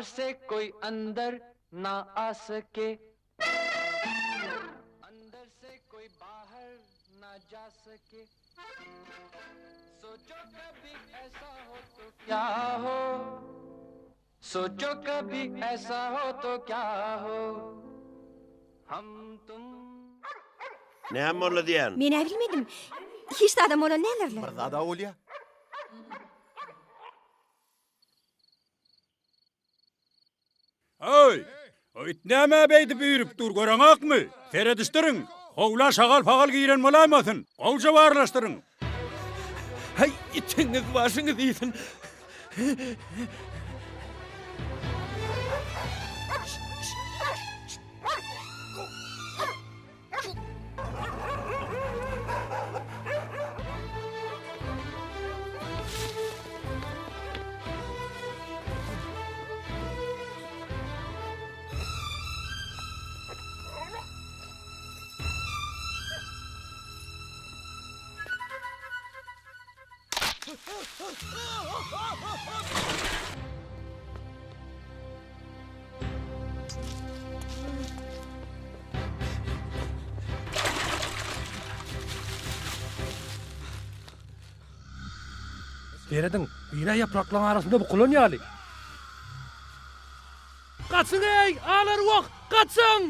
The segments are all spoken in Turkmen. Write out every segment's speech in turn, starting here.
Bahar se koý andar na a sake Andar se koý bahar na ja sake Soço kabhi aisa ho to kya ho Soço kabhi aisa ho to kya ho Hum tum Näme boldy diýýän? Men-ä bilmedim. Hiç zadam bolan däldir-le. Bir zad-a bolýa. Öý! O it nämä beýdip üýrüp dur, göreňokmy? Seredişdiriň! Howla şagal-pagal giren bolaýmasyn? Gowja barlaşdyryň! Häý, itiňiz başyňyz iýsin! Serediň, biri ýapraklaryň arasynda bukulan ýaly. Gaçyň eý, alarwah, gaçyň!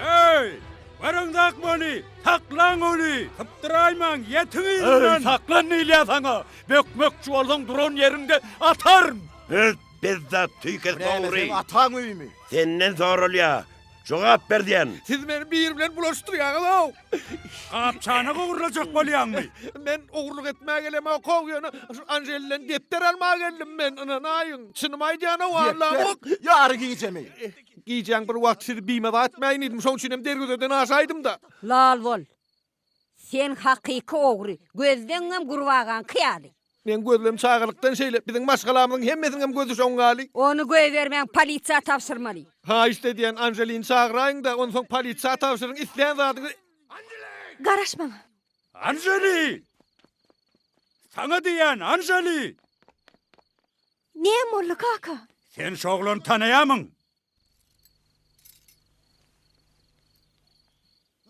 Eý, görüň zakmany, saklaň ony, sypdyraýmaň, ýetiň yzyndan! Eý, saklan diýilýär saňa! Bökmekçi bolsaň duran ýeriňde ataryn! Öt, bezzat, tüýkes Bu näme, ogry! seň ataň öýümi? Senden soralýar, jogap ber diýen! Siz meni biri bilen bulaşdyrýaňyz-ow! Gapçanak ogurlajak bolýaňmy? Men ogurlyk etmäge gelemok-ow, ýöne şu Anželiden depder almaga geldim men, ynanaýyň. Çynymy aýdýan-ow, Allamok. Depder? Ýary gijemi? Gijäň bir wagty sizi bimaza etmäýin diýdim, şoň üçin hem derwezeden aşaýdym-da. Lal bol. Sen hakyky ogry, gözleňňem gurbagaňky ýaly. Meň gözlem çagalykdan şeýle, biziň maşgalamyzyň hemmesiniňem gözi şoň ýaly. Ony goýbermäň, polisiýa tabşyrmaly. Haýyşt edýän, Anželini çagyraýyň-da, onsoň polisiýa tabşyryň, islän zadyňyzy. Garaş maňa. Anželi! Saňa diýýän, Anželi! Näme boldy, kaka? Sen şu oglany tanaýamyň?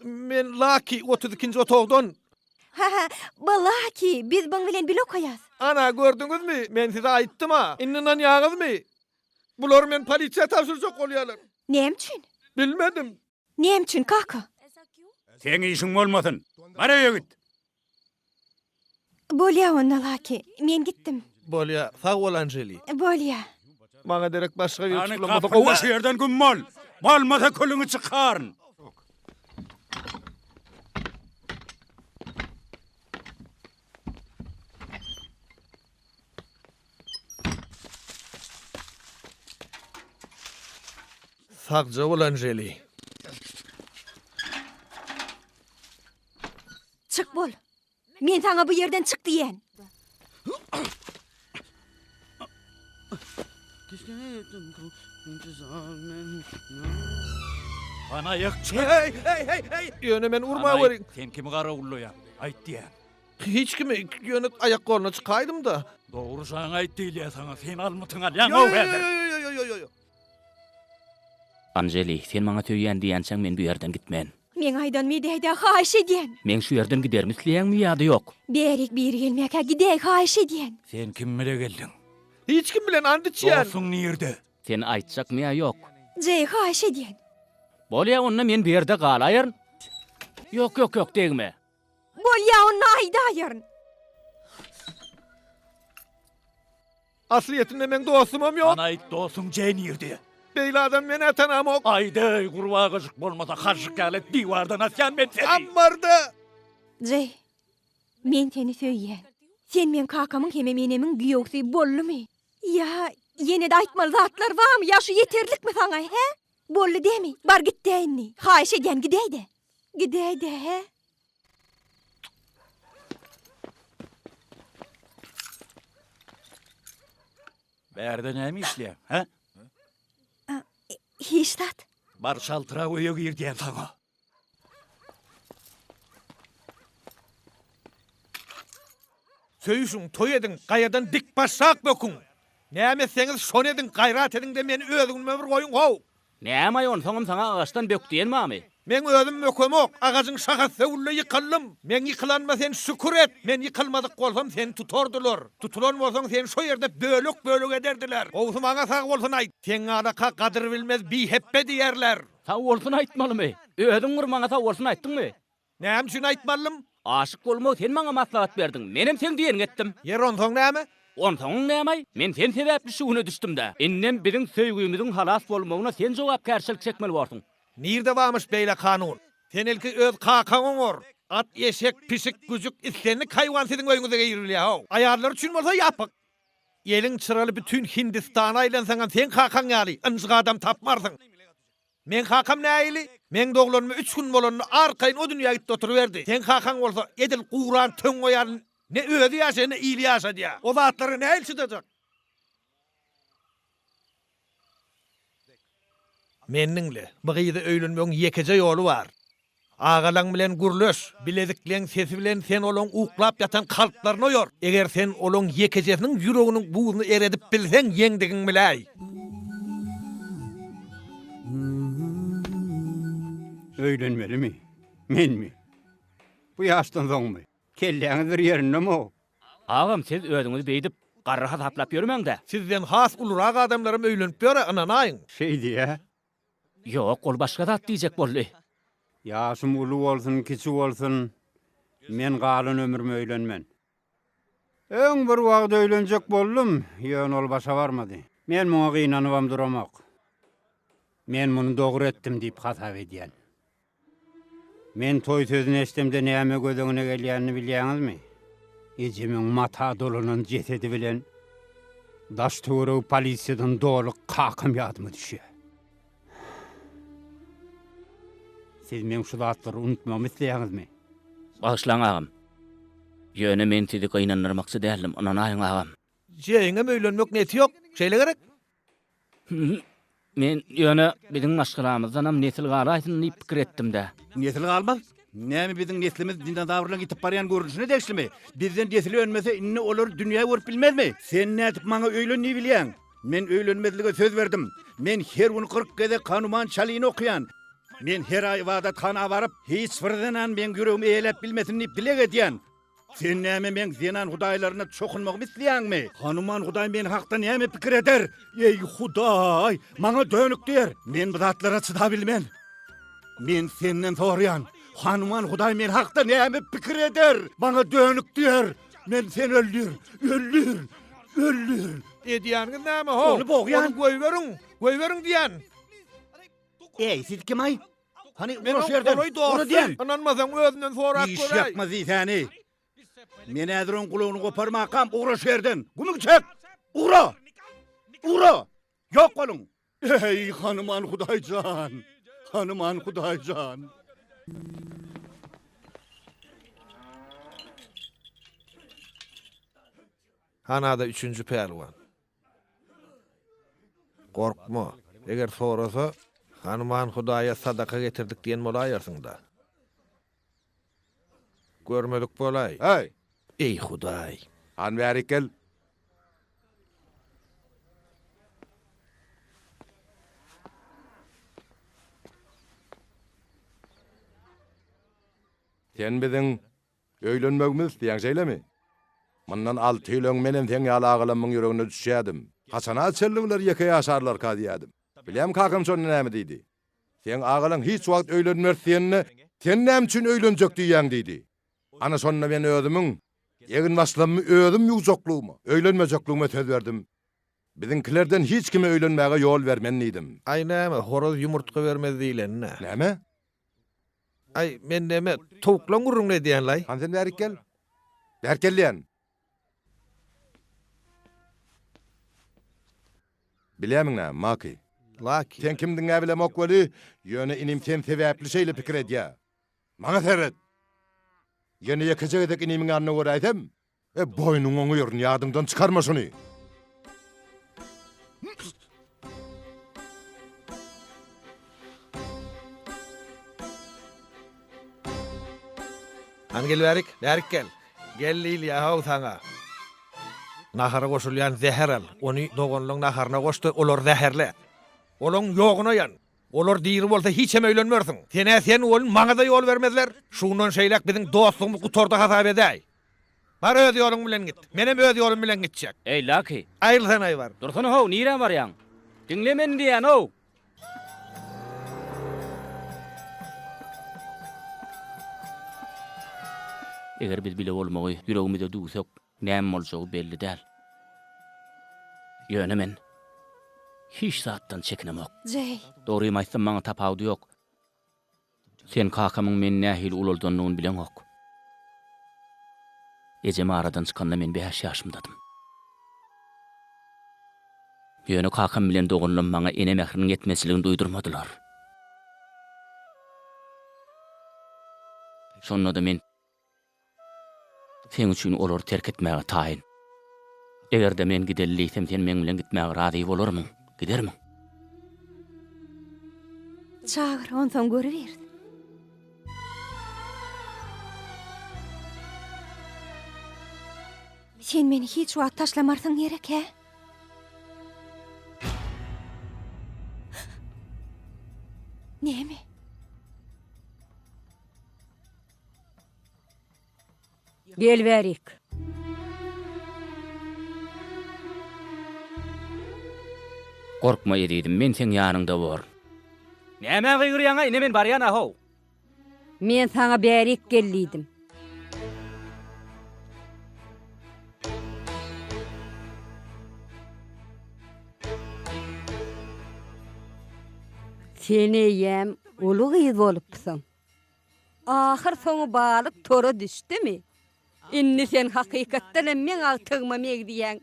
Men Laki, 32-nji otagdan. Ha-ha, bu Laki, biz buň bilen bile okaýas. Ana, gördüňizmi, men size aýtdym-a. Indi ynanýaňyzmy? Bular meni polisiýa tabşyrjak bolýarlar. Näme üçin? Bilmedim. Näme üçin, kaka? Seň işiň bolmasyn. Bar öýe git. Bolýa onda, Laki. Men gitdim. Bolýa. Sag bol, Anželi. Bolýa. Maňa derek başga biri Hany tutulan bolsa gapyny gowy. şu ýerden güm bol. Bolmasa külüňi çykaryn. Sagja bol, Anželi. Çyk bol. Men saňa bu ýerden çyk diýýän. Hany aýak çek. Heý, heý, heý, heý! Ýöne meni urmaweriň. Sen kimi garawullaýaň? Aýt diýýän. Hiç kimi, ýöne aýak-goluna çykaýdym-da. Dogry aýt diýilýär saňa, sen almytyňy alýaň-ow häzir. Ýo-ýo-ýo-ýo-ýo-ýo. Anželi, sen maňa söýýän diýýänçäň men bu ýerden gitmen. Meň aýdanymy edäý-dä, haýyş edýän. Meň şu ýerden giderimi isleýäňmi ýa-da ýok? Bärik biri gelmäkä gidäý, haýyş edýän. Sen kim bile geldiň? Hiç kim bilen ant içýän. Dostuň nirde? Sen aýtjakmy ýa ýok? Jeý, haýyş edýän. Bolýa, onda men bu ýerde galaýaryn. Ýok, ýok, ýok, degme. Bolýa, onda aýdaýaryn. Aslyýetinde meň dostumam ýok. Hany aýt, dostuň Jeý nirde? Beýle adam men-ä tanamok. Aýdaý, gurbagajyk bolmasa hažžyk ýaly diwardan asýan men seni. Ammarda! Jeý, men seni söýýän. Sen meň kakamyň hemem enemiň giýewsi boldumy? Ýa ýene-de aýtmaly zatlar barmy? Ýa şu ýeterlikmi saňa, hä? Boldy dämi? Bar git-dä indi. Haýyş edýän, gidäý-dä. Gidäý-dä, hä? Bärde näme işleýäň, hä? Hiç zat. Bar çaltrak öýe gir diýen saňa. Söýüşiň, toý ediň, gaýadan dik başrak böküň! Näme etseňiz, şony ediň, gaýrat ediň-de meni öz günüme bir goýuň, how! Näm-aý onsoňam saňa agaçdan bök diýen barmy? Meň özüm bökemok, agajyň şahasy söwülde ýykyldym. Meň ýykylanyma sen şükür et, men ýykylmadyk bolsam seni tutardylar. Tutulan bolsaň seni şo ýerde bölek-bölek ederdiler. Gowusy maňa sag bolsun aýt. Seň alaka gadyr bilmez bihepbe diýerler. Sag bolsun aýtmalymy? Özüň bir maňa sag bolsun aýtdyňmy? Näme üçin aýtmalydym? Aşyk bolmagy sen maňa maslahat berdiň, menem seň diýeniňi etdim. Ýeri onsoň näme? Onsoňyň näme-aý? Men sen sebäpli şu güne düşdüm-dä. Indem biziň söýgimiziň halas bolmagyna sen jogapkärçilik çekmeli borsuň. Nirde barmyş beýle kanun? Sen ilki öz kakaňy oňar. At, eşek, pişik, güjük, islendik haýwan siziň öýüňize girilýär-how. Aýallar üçin bolsa ýapyk. Eliň çyraly bütin Hindistana aýlansaňam seň kakaň ýaly ynjyk adam tapmarsyň. Meň kakam nähili? Meň doglanyma üç gün bolanda arkaýyn o dünýä gitdi oturyberdi. Seň kakaň bolsa edil guran töňňe ýaly ne özi ýaşaýar ne ili ýaşadýar. O zatlara nähili çydajak? Meni diňle, bu gyza öýlenmegiň ýekeje ýoly bar. Agalaň bilen gürleş, bilezikleň sesi bilen sen olaň uklap ýatan kalplaryny oýar. Eger sen olaň ýekejesiniň ýüreginiň buzuny eredip bilseň ýeňdigiň biläý. Öýlenmelimi? Menmi? Bu ýaşdan soňmy? Kelläňiz bir ýerindemi-ow? Agam siz özüňizi beýdip garry hasaplap ýörmäň-dä. Sizden has ulurak adamlaram öýlenip ýör-ä, ynanaýyň. Şeý diýä. Ýok, ol başga zat diýjek boldy. Ýaşym uly bolsun, kiçi bolsun, men galan ömrüme öýlenmen. Öň bir wagt öýlenjek boldum, ýöne ol başa barmady. Men muňa gynanybam duramok. Men muny dogry etdim diýip hasap edýän. Men toý sözüni eşdemde näme göz öňüne gelýänini bilýäňizmi? Ejemiň mata dolanan jesedi bilen daş-töweregi polisiýadan doly kakam ýadyma düşýär. Siz meň şu zatlary unutmagymy isleýäňizmi? Bagyşlaň agam. Ýöne men sizi gynandyrmakçy däldim, ynanaýyň agam. Jeýiňem öýlenmek neti ýok, şeýle gerek? Men ýöne biziň maşgalamyzdanam nesil galaýsyn diýip pikir etdim-dä. Nesil galmaz? Näme biziň neslimiz dinozawrlaryň ýitip barýan görnüşine degişlimi? Bizden nesil önmese indi olar dünýä görüp bilmezmi? Sen nädip maňa öýlen diýibilýäň? Men öýlenmezlige söz berdim. Men her gün 40 gezek Hanuman Çalyny okaýan. Men her aý ybadathana baryp, hiç bir zenan meň ýüregimi eýeläp bilmesin diýip dileg edýän. Sen näme meň zenan hudaýlaryna çokunmagymy isleýäňmi? Hanuman hudaý men hakda näme pikir eder? Eý, Hudaý, maňa dönük diýer. Men bu zatlara çydabilmen. Men senden soraýan, Hanuman hudaý men hakda näme pikir eder? Maňa dönük diýer. Men seni öldür, öldür, öldür. Edýäniňiz näme, how? Ony bogýan. Ony goýberiň, goýberiň diýýän. Eý, siz kim-aý? Hany Men ura oň şu ýerden. golaý Ura dosty. diýen. Ynanmasaň özünden sorap Iş göräý. ýakmaz diýsäni. Men häzir oň gulagyny goparmakam ugra şu ýerden. Gümüňi çek. Ugra. Ugra. Ýok boluň. Eý, Hanuman Hudaý jan. Hanuman Hudaý jan. Hanada üçünji pälwan. Gorkma. Eger sorasa, Hanuman hudaýa sadaka getirdik diýen bolaýarsyň-da. Görmedik bolaý. Heý! Eý, Hudaý! Han bärik gel. Sen biziň Öýlenmegimizi isleýäň, şeýlemi? Mundan alty ýyl öň menem seň ýaly agalamyň ýüregine düşýädim. Haçana çenli bular ýeke ýaşarlarka diýýädim. Bilýäňmi kakam şonda näme diýdi? Seň agalaň hiç wagt öýlenmeris diýende, sen näme üçin öýlenjek diýýäň diýdi. Ana şonda men özümiň eginbaşlamymy özüm ýuwjaklygyma, öýlenmejekligime söz berdim. Biziňkilerden hiç kime öýlenmäge ýol bermen diýdim. Aý näme, horaz ýumurtga bermez diýleni-dä. Näme? Aý, men neme, towuklaň gürrüňini edýän-laý. Hany sen bärik gel. Bärik gel diýýän. Bilýärmiň näme, Maki? Laki. Sen kimdiň-ä bilemok weli, ýöne inim sen sebäpli şeýle pikir edýär. Maňa seret! Ýene ýekeje gezek inimiň ýanynda göräýsem, E, boýnuňa oňýaryn, ýadyňdan çykarma şuny. Hany gel bärik, bärik gel. Gel diýilýä-how saňa. Nahara goşulýan zäher al. Ony doganlaň naharyna goş-da, olary zäherle. Olaň ýoguna ýan. Olar diri bolsa hiç hem öýlenmersiň. Sen-ä sen welin maňa-da ýol bermezler. Şundan şeýläk biziň dostlugymyz gutardy hasap edäý. Bar öz ýoluň bilen git. Menem öz ýolum bilen gitjek. Eý, Laki. Aýrylsanaý bar. Dursana how, nirä barýaň? Diňle meni diýýän-ow! Eger biz bile bolmagy ýüregimize düwsek, näme boljagy belli däl. Ýöne men hiç zatdan çekinemok. Jeý. Dogrymy aýtsam, maňa tapawudy ýok. Sen kakamyň meni nähili ulaldandygyny bileňok. Ejem aradan çykanda men bäş ýaşymdadym. Ýöne kakam bilen doganlarym maňa ene mähriniň ýetmezçiligini duýdurmadylar. Şonda-da men Seň üçin olary terk etmäge taýyn. Eger-de men gideli diýsem, sen meň bilen gitmäge razy bolarmyň? Gidermiň? Çagyr, onsoň görübiris. Sen meni hiç wagt taşlamarsyň gerek, hä? Näme? Gel bärik. Gorkma ezizim, men seň ýanyňda borun. Nämä gygyrýaň-aý, ine men barýan-a how. Men saňa bärik gel diýdim. Sen eýýäm uly gyz bolupsyň. Ahyrsoňy balyk tora düşdümi? Indi sen hakykatdan hem meň agtygyma megzeýäň.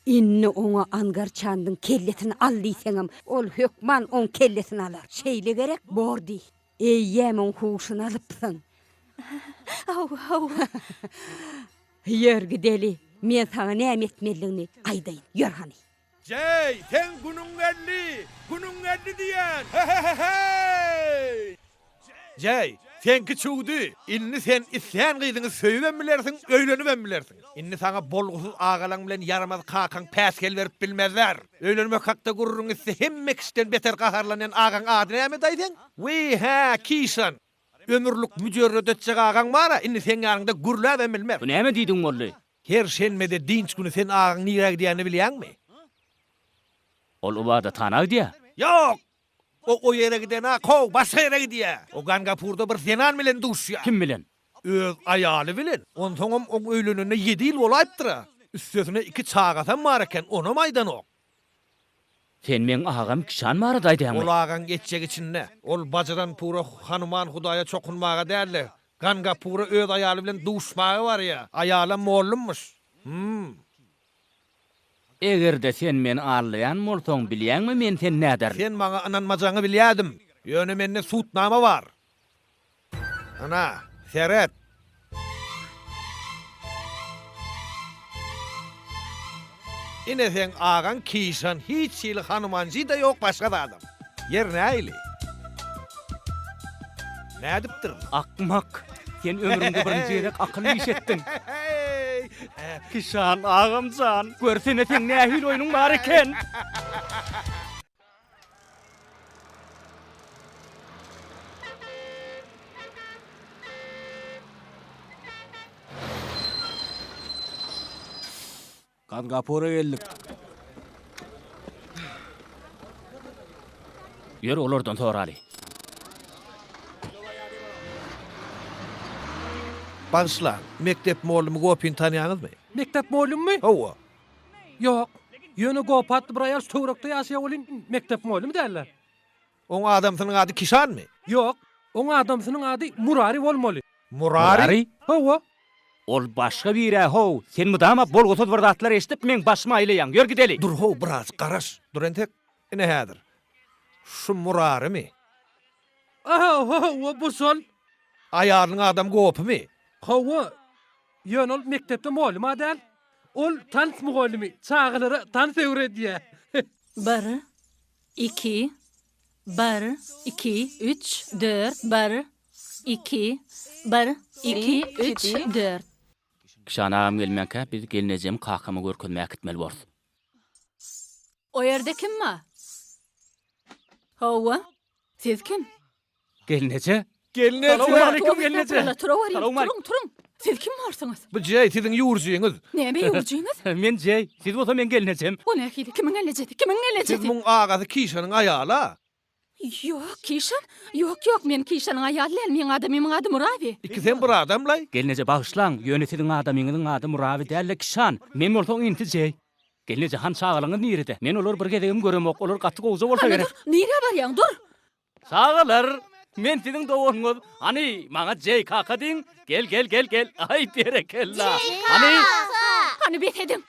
Indi oňa Angar Çandyň kellesini al diýseňem, ol hökman oň kellesini alar. Şeýle gerek, bor diý. Eýýäm oň huşuny alypsyň. Hawa, hawa. Ýör gideli, men saňa näme etmelidigini aýdaýyn. Ýör hany. Jeý, seň günüň geldi! Günüň geldi diýýän! He-he-he-heý! Jeý, seňki çüwdi! Indi sen islän gyzyňy söýübem bilersiň, öýlenibem bilersiň. Indi saňa bolgusyz agalaň bilen ýaramaz kakaň päsgel berip bilmezler. Öýlenmek hakda gürrüň gitse hemme kişiden beter gaharlanýan agaň ady näme-daý seň? Wiý, hä, Kişan! Ömürlik müjerret etjek agaň bar-a, indi seň ýanyňda gürläbem bilmez. Bu näme diýdigiň boldy? Her şenbede dynç güni sen agaň nirä gidýänini bilýäňmi? Ol ybadathana gidýär. Ýok! O o ýere gidenak-how, başga ýere gidýär. O Gangapurda bir zenan bilen duşýar. Kim bilen? Öz aýaly bilen. Onsoňam oň öýlenenine ýedi ýyl bolaýypdyr-a. Üstesine iki çagasam bar eken, onam aýdanok. Sen meň agam Kişan barada aýdýaňmy? Ol agaň etjegi içinde. Ol Bajranpura Hanuman hudaýa çokunmaga däl-de, Gangapura öz aýaly bilen duşmaga barýar. Aýalam mollumyş. Hum. Eger-de sen meni aldaýan bolsaň, bilýäňmi men seni näderin? Sen maňa ynanmajagyňy bilýärdim. Ýöne mende sudnama bar. Ana, seret! Ine seň agaň Kişan, hiç hili Hanumanji-de ýok, başga zadam. Ýer nähili? Nädipdir? Akmak! Sen ömrüňde birinji gezek akylly iş etdiň. Kişan agam jan, görsene seň nähili oýnuň bar eken! Gangapura geldik. Ýör olardan soraly. Bagyşlaň, mekdep mollumy Gopini tanýaňyzmy? Mekdep mollumymy? Hawa. Ýok. Ýöne Gopa atly bir aýal şu töwerekde ýaşaýar welin, mekdep mugallymy däl-le. Oň adamsynyň ady Kişanmy? Ýok. Oň adamsynyň ady Murari bolmaly. Murari? Hawa. Ol başga bir-ä how. Sen mydama bolgusyz bir zatlar eşidip, meň başymy aýlaýaň. Ýör gideli. Dur how, birazjyk garaş. Dur entek. Ine häzir. Şu Murarimi? Hawa, bu şol. Aýalynyň adam Gopymy? Hawa. Ýöne ol mekdepde mugallym-a däl. Ol tans mugallymy, çagalara tans öwredýär. Bir, iki, bir, iki, üç, dört, bir, iki, bir, iki, üç, dört. Kişan agam gelmänkä biz gelnejemi kakama görkezmäge gitmeli borus. O ýerde kim bar? Hawa, siz kim? Gelneje. Gelneje. Salowmaleýkim gelneje. Turaweriň, turuň, turuň. Siz kim borsuňyz? Bu Jeý siziň ýüwürjiňiz. Näme ýüwürjiňiz? Men Jeý, siz bolsa meň gelnejem. O nähili? Kimiň gelnejesi? Kimiň gelnejesi? Siz muň agasy Kişanyň aýaly-a. Ýok, Kişan? Ýok, ýok, men Kişanyň aýaly däl, meň adamymyň ady Murabi. Ikisem bir adam-laý. Gelneje bagyşlaň, ýöne siziň adamyňyzyň ady Murabi däl-de Kişan. Men bolsa oň inisi Jeý. Gelneje han çagalaňyz nirede? Men olary bir gezegem göremok, olar gaty gowja bolsa Hany gerek. dur, nirä barýaň, dur! Çagalar, men siziň doganyňyz. Hany, maňa Jeý kaka diýiň. Gel, gel, gel, gel. Aý, berekella. Hany. Hany bes ediň.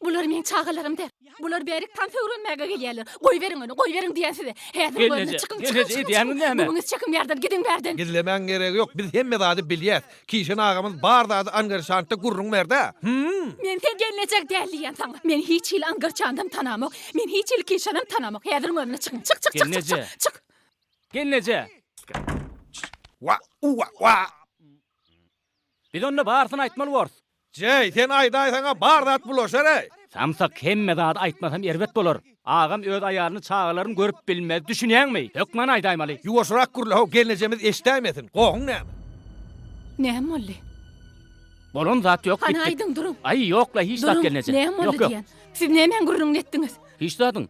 Bular meň çagalarym däl. Bular bärik tans öwrenmäge gelýärler. Goýberiň ony, goýberiň diýýän size. Häzir Gelneje, görüň, çykyň, çykyň, gelneje, çykyň, edýäňiz çykyň. näme? Gümüňizi çekiň bärden, gidiň bärden. Gizlemäň geregi ýok, biz hemme zady bilýäs. Kişen agamyz bar zady Angarçantda gürrüň berdi-ä. Hüm. Men sen gelnejek däl diýýän saňa. Men hiç hili Angarçandam tanamok. Men hiç hili Kişenem tanamok. Häziriň özünde çykyň. Çyk, çyk, çyk, çyk, Gelneje. çyk, çyk. Gelneje. Wa, uwa, wa. Biz onda barysyny aýtmaly borus. Jeý, sen aýdaýsaň-a bar zat bulaşar-eý. Samsyk, hemme zady aýtmasam erbet bolar. Agam öz aýalyny, çagalaryny görüp bilmez, düşünýäňmi? Hökman aýdaýmaly. Ýuwaşrak gürle-how, gelnejemiz eşidäýmesin. Gohuň näme? Näme boldy? Bolan zat ýok, Hany gitdik. aýdyň, duruň. Aý, ýok-la, hiç zat Duruň, gelneje. näme boldy Ýok, ýok. diýýän. Siz nämäň gürrüňini etdiňiz? Hiç zadyň.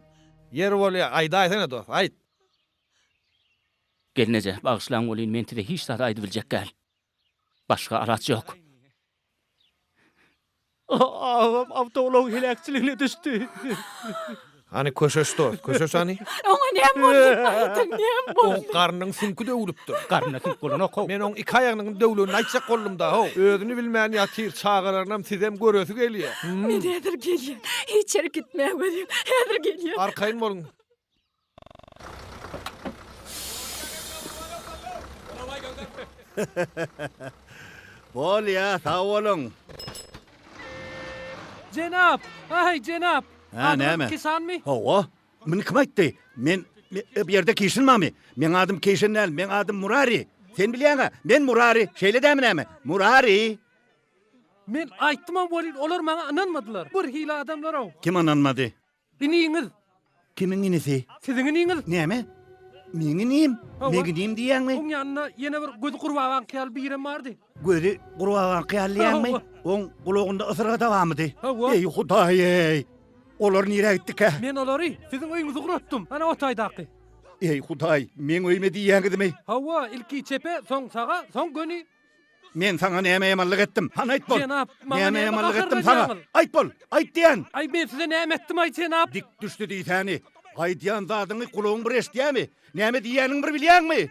Ýeri bolýa, aýdaýsana dost, aýt. Gelneje, bagyşlaň welin, men size hiç zat aýdybiljek däl. Başga alaç ýok. Agam awtoulag heläkçiligine düşdi. Hany köşeş dost, köşeş hany. Oňa näme boldy? Aýdyň, näme boldy? Oň garnynyň süňki döwlüpdir. Garnynda süňk bolanok-how. Men oň iki aýagynyň döwlenini aýtjak boldum-da-how. Özüni bilmän ýatyr, çagalarynam, sizem göresi gelýär. Men häzir gelýän. Hiç ýere gitmäň welin, häzir gelýän. Arkaýyn boluň. Bolýa, sag boluň. Jenap! Aý, jenap! Hä, näme? Kişanmy? Hawa. Muny kim aýtdy? Men, bu ýerde Kişin barmy? Meň adym Kişin däl, meň adym Murari. Sen bilýäň-ä, men Murari, şeýle dälmi näme? Murari! Men aýtdymam welin, olar maňa ynanmadylar. Birhili adamlar-ow. Kim ynanmady? Iniňiz. Kimiň inisi? Siziň iniňiz. Näme? Meň inim? Hawa. Meň inim diýýäňmi? Oň ýanynda ýene bir gözi gurbagaňky ýaly birem bardy. Gözi gurbagaňky ýaly diýýäňmi? Hawa. Oň gulagynda ysyrga-da barmydy? Hawa. Eý, Hudaý-eý! Olar nirä gitdikä? Men olary siziň öýüňize ugratdym. Ana o taýdaky. Eý, Hudaý, meň öýüme diýýäňizmi? Hawa, ilki çepe, soň saga, soň göni. Men saňa näme ýamanlyk etdim? Hany aýt bol. Jenap, maňa Näme näme ýamanlyk etdim saňa? gaharlanýaňyz? Aýt bol. Aýt diýän. Aý, men size näme etdim aý, jenap? Dik düşdi diýsäni. Aýdýan zadyňy gulagyň bir eşidýämi? Näme diýýäniňi bir bilýäňmi?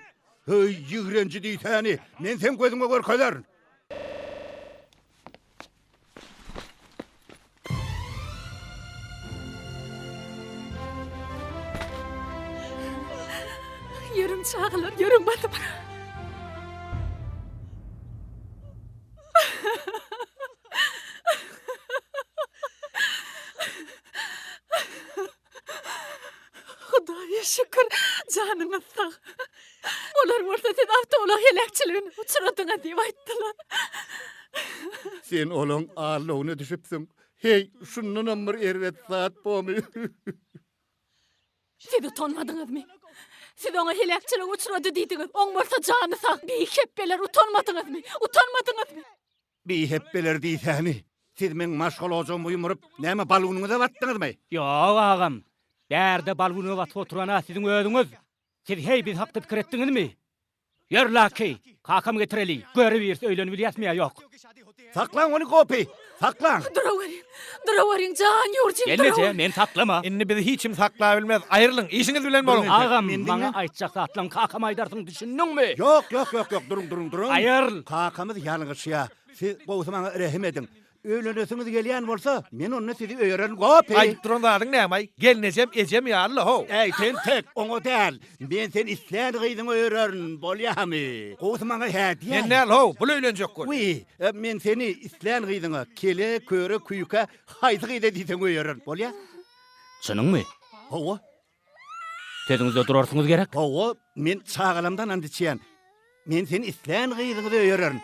Höý, ýigrenji diýsäni. Men seň gözüňe görkezerin. Ýörüň çagalar, ýörüň basyp. Hudaýa şükür, janyňyz sag. Olar bolsa siz awtoulag heläkçiligine uçradyňyz diýip aýtdylar. Sen olaň aldawyna düşüpsiň. Heý, şundanam bir erbet zat bormy? Siz utanmadyňyzmy? Siz oňa heläkçilige uçrady diýdiňiz, oň bolsa jany sag. Bihepbeler utanmadyňyzmy? Utanmadyňyzmy? Bihepbeler diýsäni. Siz meň maşgala ojagymy ýumrup, näme bal günüňize batdyňyzmy? Ýok, agam. Bärde bal gününe batyp oturan-a siziň özüňiz. Siz heý biz hakda pikir etdiňizmi? Ýör Laki, kakamy getireli, görübiris öýlenibilýäsmi ýa ýok. Saklaň ony Gopi, saklaň! Duraweriň, duraweriň jan ýurjym, Gelneje, duraweriň! meni saklama. Indi bizi hiç kim saklabilmez, aýrylyň, işiňiz bilen boluň! Agam, maňa aýtjak zatlaryňy kakama aýdarsyň, düşündiňmi? Ýok, ýok, ýok, ýok, duruň, duruň, duruň! Aýyr! Kakamyz ýalňyşýar. Siz gowusy maňa rehim ediň. Öýlenesiňiz gelýän bolsa, men onda sizi öýererin, Gopi! Aýdyp duran zadyň näme-aý? Gelnejem ejem ýaly-la, how! Äý, tentek, oňa däl. Men seni islän gyzyňa öýererin, bolýamy? Gowusy maňa hä diýäý. Men däl, how, bul öýlenjek bol. Wiý, men seni islän gyzyňa, kele, köre, küýkä, haýsy gyza diýseň öýererin, bolýa? Çynyňmy? Hawa. Sözüňizde durarsyňyz gerek? Hawa, men çagalamdan ant içýän. Men seni islän gyzyňyza öýererin.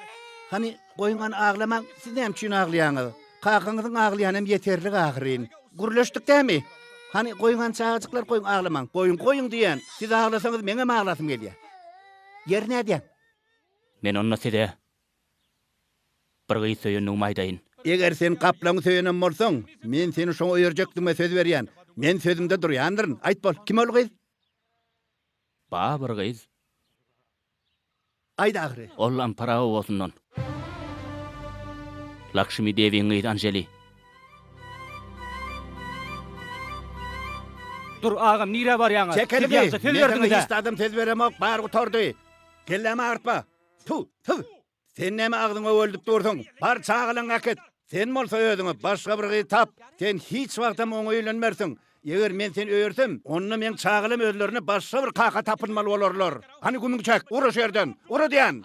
Hany, goýuň hany aglamaň, siz näme üçin aglaýaňyz? Kakaňyzyň aglaýanam ýeterlik ahyryn. Gürleşdik dämi? Hany, goýuň hany çagajyklar, goýuň aglamaň. Goýuň, goýuň diýýän. Siz aglasaňyz meňem aglasym gelýär. Ýeri nädýäň? Men onda size bir gyz söýendigimi aýdaýyn. Eger sen gaplaňy söýenem bolsaň, men seni şoňa öýerjekdigime söz berýän. Men sözümde durýandyryn. Aýt bol, kim ol gyz? Bar bir gyz. Aýt ahyry. Ol Ampara obasyndan. Lakşmi Dewiň gyzy Anjeli. Dur agam nirä barýaňyz? Çek Siz elini! ýaňja söz Men saňa berdiňiz-ä. hiç zadam söz beremok, bar gutardy. Kellämi agyrtma. Tüw, tüw! Sen näme agzyňy öweldip dursuň? Bar çagalaňy äkit. Sen bolsa özüňe başga bir gyz tap. Sen hiç wagtam oňa öýlenmersiň. Eger men seni öýersem, onda meň çagalam özlerine başga bir kaka tapynmaly bolarlar. Hany gümüňi çek, ura şu ýerden! Ura diýän!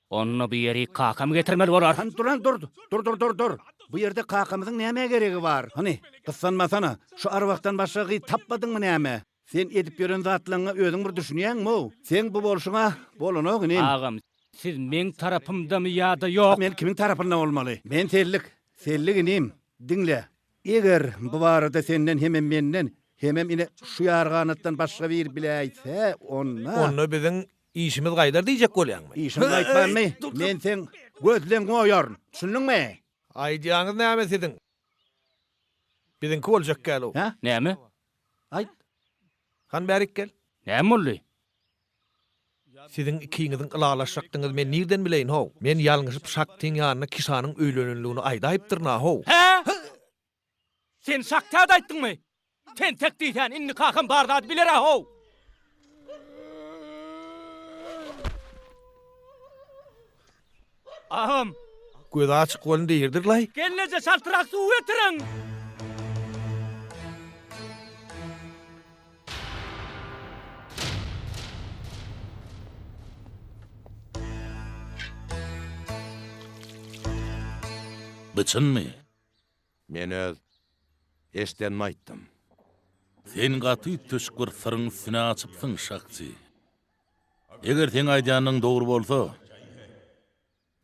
Onda bu ýeri kakam getirmeli bolar. Hany duran dur, dur dur dur dur. Bu ýerde kakamyzyň nämä geregi bar? Hany, gyssanmasana. Şu arwahdan başga gyz tapmadyňmy näme? Sen edip ýören zatlaňňa özüň bir düşünýäňmi-ow? Seň bu bolşuň-a bolanok inim. Agam, siz meň tarapymdamy ýa-da ýok? Men kimiň tarapynda bolmaly? Men sellik. Sellik inim. Diňle. Eger bu barada senden hemem menden, hemem ine şu ýarganatdan başga biri biläýse, onda. Onda biziň işimiz gaýdar diýjek bolýaňmy? Işiň gaýtmanmy? Men seň gözleňňi oýaryn. Düşündiňmi? Aýdýaňyz näme siziň? Biziňki boljak gäl-ow. Hä? Näme? Aýt. Han bärik gel. Näme boldy? Siziň ikiňiziň ylalaşjakdygyňyzy men nirden bileýin, how? Men ýalňyşyp Şaktiň ýanyna Kişanyň öýlenenligini aýdaýypdyryn-a, how? Hä? Sen Şaktä-de aýtdyňmy? Tentek diýsän, indi kakam bar zady biler-ä, how? Agam! Gözi açyk bolun diýirdir-laý. Gelneje çaltrak suw getiriň! Bu çynmy? Men öz eşdenimi aýtdym. Sen gaty üýtgeşik bir syryň üstüni açypsyň, Şakti. Eger seň aýdýanyň dogry bolsa,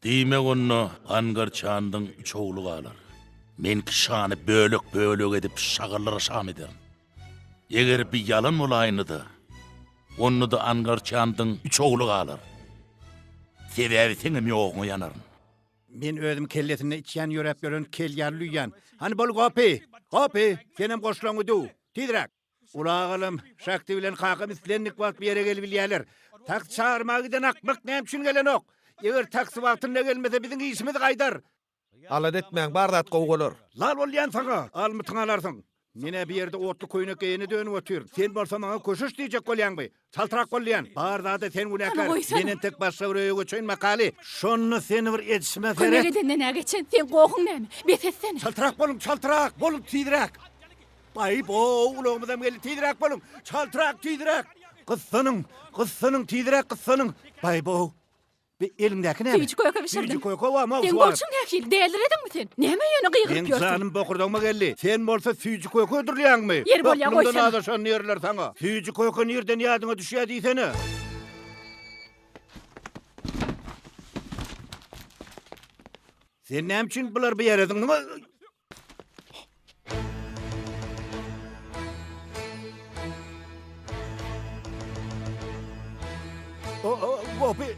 Diýmek onda Angarçandyň üç ogly galar. Men Kişany bölek-bölek edip şagallara şam ederin. Eger bi ýalan bolaýynda-da, onda-da Angarçandyň üç ogly galar. Sebäbi seňem ýoguňa ýanaryn. Men özüm kellesinde içýän ýöräp ýören kel ýaly lüýän. Hany bol Gopi! Gopi! Senem goşlaňy düw! Tizräk! Uly agalam, Şakti bilen kakam islendik wagt bu ýere gelibilýärler. Taksi çagyrmaga giden akmak näme üçin gelenok? Eger taksi wagtynda gelmese biziň işimiz gaýdar. Alada etmäň, bar zat gowy bolar. Lal bolýan saňa, almytyňy alarsyň. Men-ä bu ýerde otly köýnek geýene dönüp otyryn. Sen bolsa maňa köşeş diýjek bolýaňmy? Çaltrak bol diýýän. Bar zada sen günäkär. Hany goýsana. Men entek başga bir öýe göçeýin makaly. Şonda seni bir edişime Kömek seret. edenden-ä geçen, seň gohuň näme? Bes etsene. Çaltrak boluň, çaltrak! Boluň tizräk! Baý-bo, ulagymyzam geldi, tizräk boluň! Çaltrak, tizräk! Gyssanyň, gyssanyň, tizräk gyssanyň! Baý-bo, bi eliňdäki näme? Süýji köke bişirdim. Süýji köke wam-ow, Seň şu wagt. bolşuň nähili, dälirediňmi sen? Näme ýöne gygyryp Meň ýörsüň? janym bokurdagyma geldi. Sen bolsa süýji köke hödürleýäňmi? Ýeri bolýa, Aklymdan goýsana. azaşan ýerler saňa. Süýji köke nirden ýadyňa düşýä diýsene. Sen näme üçin bulary bu ýere zyňdyň? Gopi!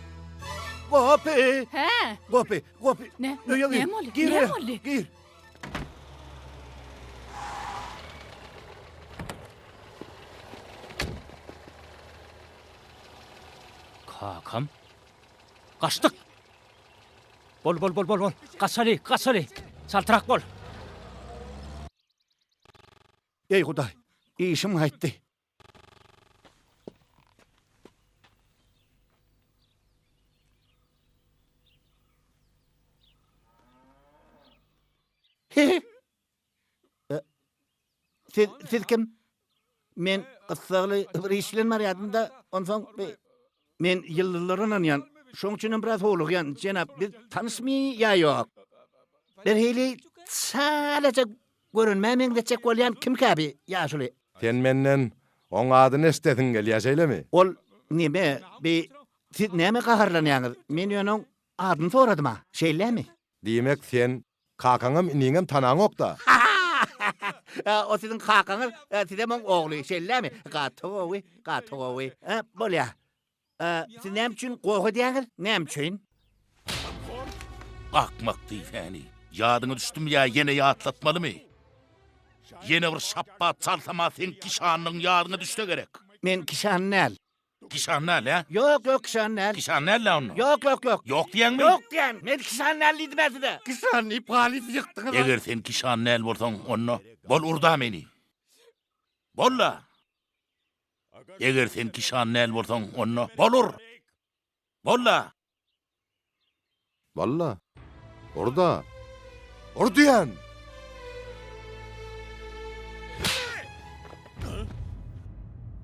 Gopi! Hä? Gopi, Gopi. Ne? Öýe gir. Näme boldy? Gir. Näme boldy? Gir. Kakam. Gaçdyk. Bol bol bol bol bol. Gaçaly, gaçaly. Çaltrak bol. Eý Hudaý, işim gaýtdy. Siz, siz kim? Men gyssagly bir iş bilen barýardym-da, onsoň men ýyldyzlara ynanýan. Şoň üçinem biraz howlugýan. Jenap, biz tanyşmy ýa ýok? Bir hili çalaja görünmä meňzetjek bolýan kimkä bi ýaşuly? Sen menden oň adyny eşidesiň gelýär, şeýlemi? Ol neme, bi. Siz näme gaharlanýaňyz? Men ýöne oň adyny soradym-a. Şeýlemi? Diýmek, sen kakaňam, iniňem tanaňok-da? O siziň kakaňyz, sizem oň ogly, şeýlemi? Gaty gowy, gaty gowy. Bolýa. Siz näme üçin goh edýäňiz? Näme üçin? Akmak diýsäni. Ýadyňa düşdümi ýa ýene ýatlatmalymy? Ýene bir şapbat çalsam-a seň kişanlygyň ýadyňa düşse gerek. Men kişan däl. Kişan däl, hä? Ýok, ýok, kişan däl. Kişan däl-dä onda? Ýok, ýok, ýok. Ýok diýýäňmi? Ýok diýýän. Men kişan däl diýdim-ä size. Kişan diýip halys ýykdyňyz. Eger sen kişan däl bolsaň, onda bol ur-da meni. Bol-da. Eger sen kişan däl bolsaň, onda bol ur. Bol-da. Walla, ur-da! Ur diýýän!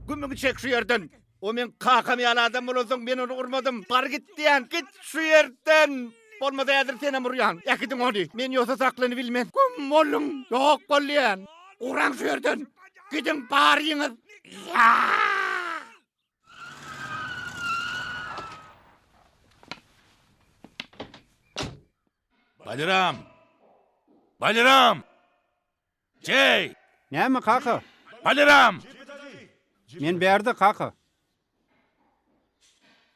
Gümüňi çek şu ýerden! O meň kakam ýaly adam bolansoň men ony urmadym. Bar git diýýän, git şu ýerden! Bolmasa häzir senem urýan. Äkidiň ony. Men ýogsa saklanybilmen. Güm boluň! Ýok bol diýýän. Ugraň şu ýerden! Gidiň baryňyz! Ýa! Baliram! Baliram! Jeý! Näme kaka? Baliram! Men bärde kaka.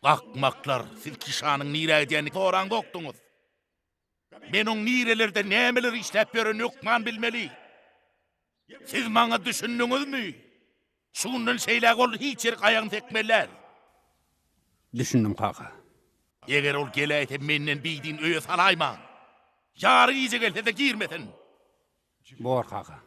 Akmaklar, siz Kişanyň nirä gidýänini soraňzokdyňyz. Men oň nirelerde nämeler işläp ýörenini hökman bilmeli. Siz maňa düşündiňizmi? Şu günden şeýläk ol hiç ýerik aýagyny sekmeli däl. Düşündim kaka. Eger ol geläýse menden bidin öýe salaýmaň. Ýary gije gelse-de girmesin. Bor kaka.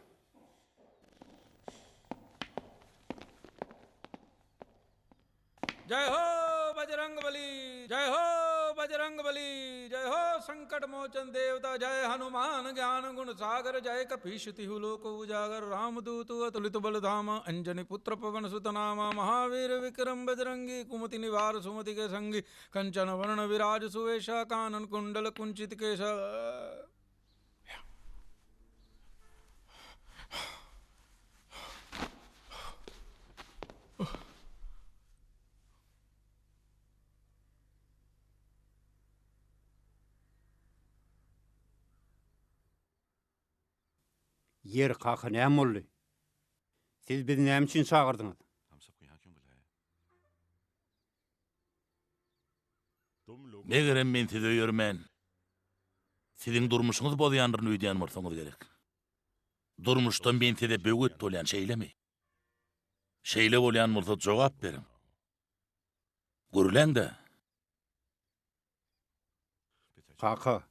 Jai ho Bajrangbali Jai ho Bajrangbali Jai ho Sankat Mochan Devta Jai Hanuman Gyan Gun Sagar Jai Kapish Tihu Lok Ujagar Ram Doot Atulit Bal Dham Anjani Putra Pavan Sut Nama Mahavir Vikram Bajrangi Kumati Nivar Sumati ke Sangi Kanchan Varna Viraj Suvesha Kanan Kundal Kunchit Kesha Ýeri kaka näme boldy? Siz bizi näme üçin çagyrdyňyz? Megerem men sizi öýermän, siziň durmuşyňyzy bozýandyryn öýdýän bolsaňyz gerek. Durmuşda men size böwet bolýan, şeýlemi? Şeýle bolýan bolsa jogap beriň. Gürläň-dä. Kaka,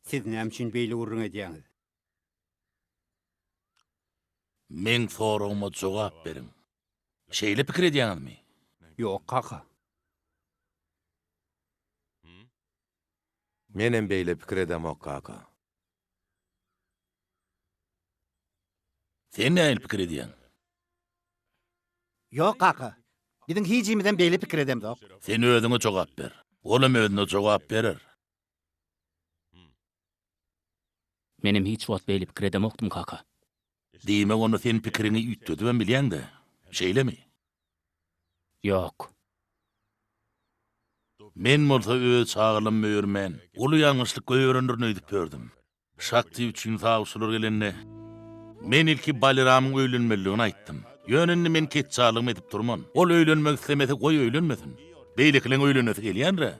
siz näme üçin beýle gürrüň edýäňiz? Meň soragyma jogap beriň. Şeýle pikir edýäňizmi? Ýok, kaka. Menem beýle pikir edemok, kaka. Sen nähili pikir edýäň? Ýok, kaka. Biziň hijimizem beýle pikir edemzok. Sen özüňe jogap ber. Olam özüne jogap berer. Menem hiç wagt beýle pikir edemokdym, kaka. Diýmek, onda sen pikiriňi üýtgedibem bilýäň-dä, şeýlemi? Ýok. Men bolsa öz çagalammy öýermän, uly ýalňyşlyk goýberendirin öýdüp ýördüm. Şakti üçin sawçylar gelende, men ilki Baliramyň öýlenmelidigini aýtdym. Ýöne indi men ketjallygymy edip durman. Ol öýlenmek islemese, goý öýlenmesin. Beýlekileň öýlenesi gelýändir-ä.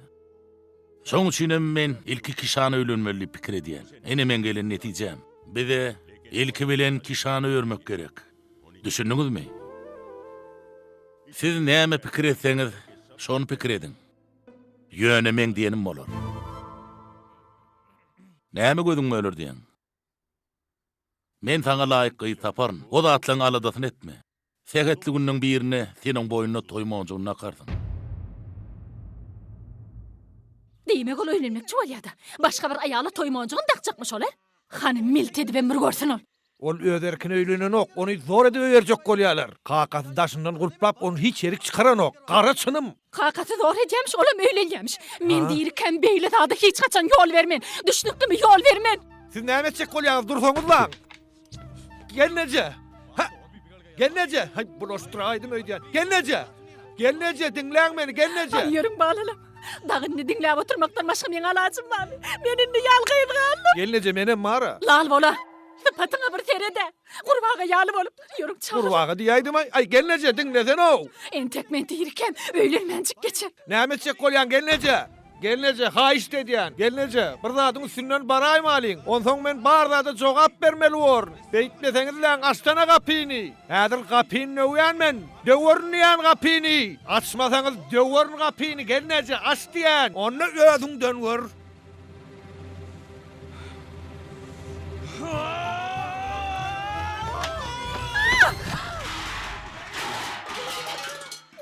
Şoň üçinem men ilki Kişana öýlenmeli diýip pikir edýän. Ine meň gelen netijäm. Bize ilki bilen Kişany öýermek gerek. Düşündiňizmi? Siz näme pikir etseňiz, şony pikir ediň. Ýöne meň diýenim bolar. Näme gözüň möler diýeň? Men saňa laýyk gyz taparyn. O zatlaryň aladasyny etme. Sähetli günleň birinde sen oň boýnuna toý monjugyny dakarsyň. Diýmek ol öýlenmekçi bolýa-da. Başga bir aýala toý monjugyny dakjakmyş ol-a? Hany milt edibem bir görsün ol. Ol öz erkine öýlenenok, ony zor edip öýerjek bolýarlar. Kakasy daşyndan gulplap ony hiç ýerik çykaranok. Gara çynym! Kakasy zor edýämiş, olam öýlenýämiş. Men dirikäm beýle zada hiç haçan ýol bermen. Düşnüklimi, ýol bermen! Siz näme etjek bolýaňyz, dursaňyzlaň! Gelneje! Hä! Gelneje! Haý, bulaşdyraýdym öýdýän. Gelneje! Gelneje, diňläň meni, gelneje! Hany ýörüň balalam. Dagy indi diňläp oturmakdan başga meň alajym barmy? Men indi ýalňyz galdym. Gelneje, menem bar-a. Lal bol-a. Sypatyňa bir sered-ä. Gurbaga ýaly bolup, ýörüň çagalar. Gurbaga diýäýdim-aý. Aý, gelneje, diňlesene-ow! Entek men dirikäm, öýlenmänjik geçer. Näme etjek bolýaň, gelneje? Gelneje, haýyşt edýän, gelneje, bir zadyň üstünden baraýmalyň. Onsoň men bar zada jogap bermeli borun. Beýtmeseňizläň, açsana gapyny! Häzir gapyny döwýän men! Döwerin diýýän gapyny! Açmasaňyz, döwerin gapyny, gelneje, aç diýýän! Onda özüňden gör!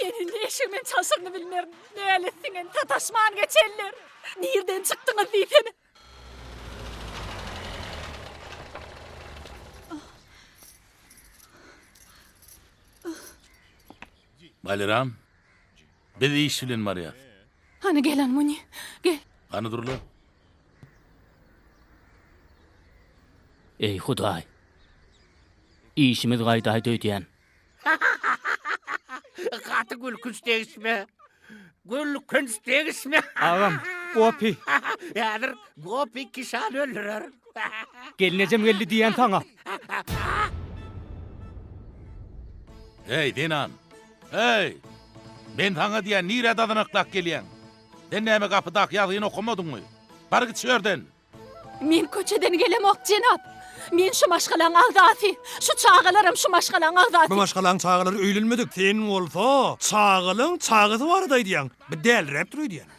Men indi eşigimem çalşyryny bilmerin. Nälet siňen sataşman geçenler. Nirden çykdyňyz diýsene. Baliram, biz iş bilen barýas. Hany gel Anmuni, gel. Hany durla. Eý Hudaý. Işimiz gaýdaýdy öýdýän. Gaty gülkünç degişme. Gülkünç degişme. Agam, Gopi. Häzir Gopi Kişany öldürer. Gelnejem geldi diýen saňa. Eý, zenan! Eý! Men saňa diýýän, nirä dazanaklap gelýäň? Sen näme gapydaky ýazgyny okamadyňmy? Bar git şu ýerden! Men köçeden gelemok, jenap. Men şu maşgalaň agzasy. Şu çagalaram şu maşgalaň agzasy. Bu maşgalaň çagalary öýlenmedik. Sen bolsa çagalaň çagasy barada aýdýaň. Bu däliräpdir öýdýän.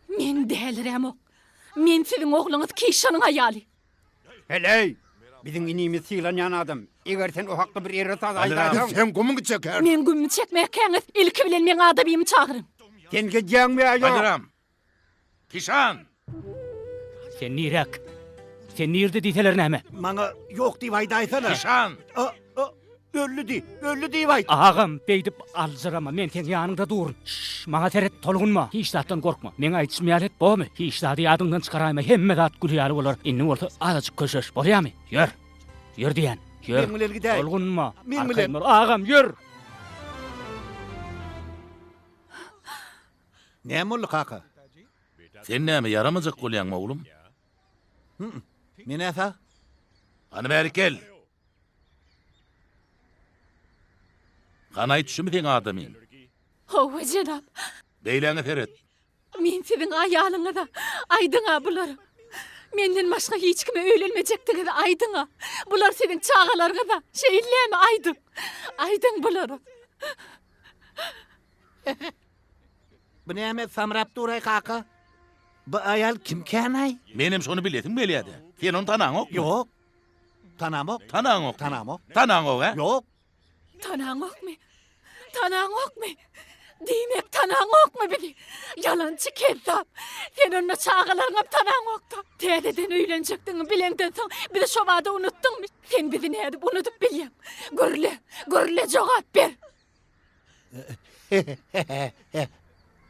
Men dälirämok. Men siziň ogluňyz Kişanyň aýaly. Heleý! Biziň inimiz sylanýan adam. Eger sen o hakda bir erbet zat aýdaýsaň. Biz seň gumuňy çekeris. Meň gümümi çekmäkäňiz, ilki bilen meň adamymy çagyryň. Sen gidýäňmi ýa ýok? Baliram! Kişan! Sen niräk? Sen nirde diýseler näme? Maňa ýok diýip aýdaýsana. Kişan! Öldi diý, öldi diýip aýt. Agam, beýdip aljyrama, men seň ýanyňda durun. Şşş, maňa seret, tolgunma, hiç zatdan gorkma. Meň aýdyşym ýaly et, bormy? Hiç zady ýadyňdan çykaraýma, hemme zat gül ýaly bolar. Indi bolsa azajyk köşeş, bolýamy? Ýör. Ýör diýýän, ýör. Meň bilen gidäý. Tolgunma, Meň bilen. arkaýyn bol. Agam, ýör! Näme boldy, kaka? Sen näme, ýaramajak bolýaňmy, oglum? Hü-m. Men-ä sag. Hany bärik gel. Hany aýt, şumy seň adamyň? Hawa, jenap. Beýläňe seret. Men siziň aýalyňyz-a. Aýdyň-a bulara. Menden başga hiç kime öýlenmejekdigiňizi aýdyň-a. Bular siziň çagalaryňyz-a. Şeýlemi, aýdyň. Aýdyň bulara. Bu näme samrap dur-aý kaka? Bu aýal kimkän-aý? Menem şony bilesim gelýä-dä. Sen ony tanaňokmy? Ýok. Tanamok. Tanaňokmy? Tanamok. Tanaňok, hä? Ýok. Tanaňokmy? Tanaňokmy? Diýmek, tanaňokmy bizi? Ýalançy kezzap! Sen onda çagalaryňam tanaňok-da. Täzeden öýlenjekdigiňi bileňden soň bizi şo bada unutdyňmy? Sen bizi nädip unudyp bilýäň? Gürle, gürle jogap ber!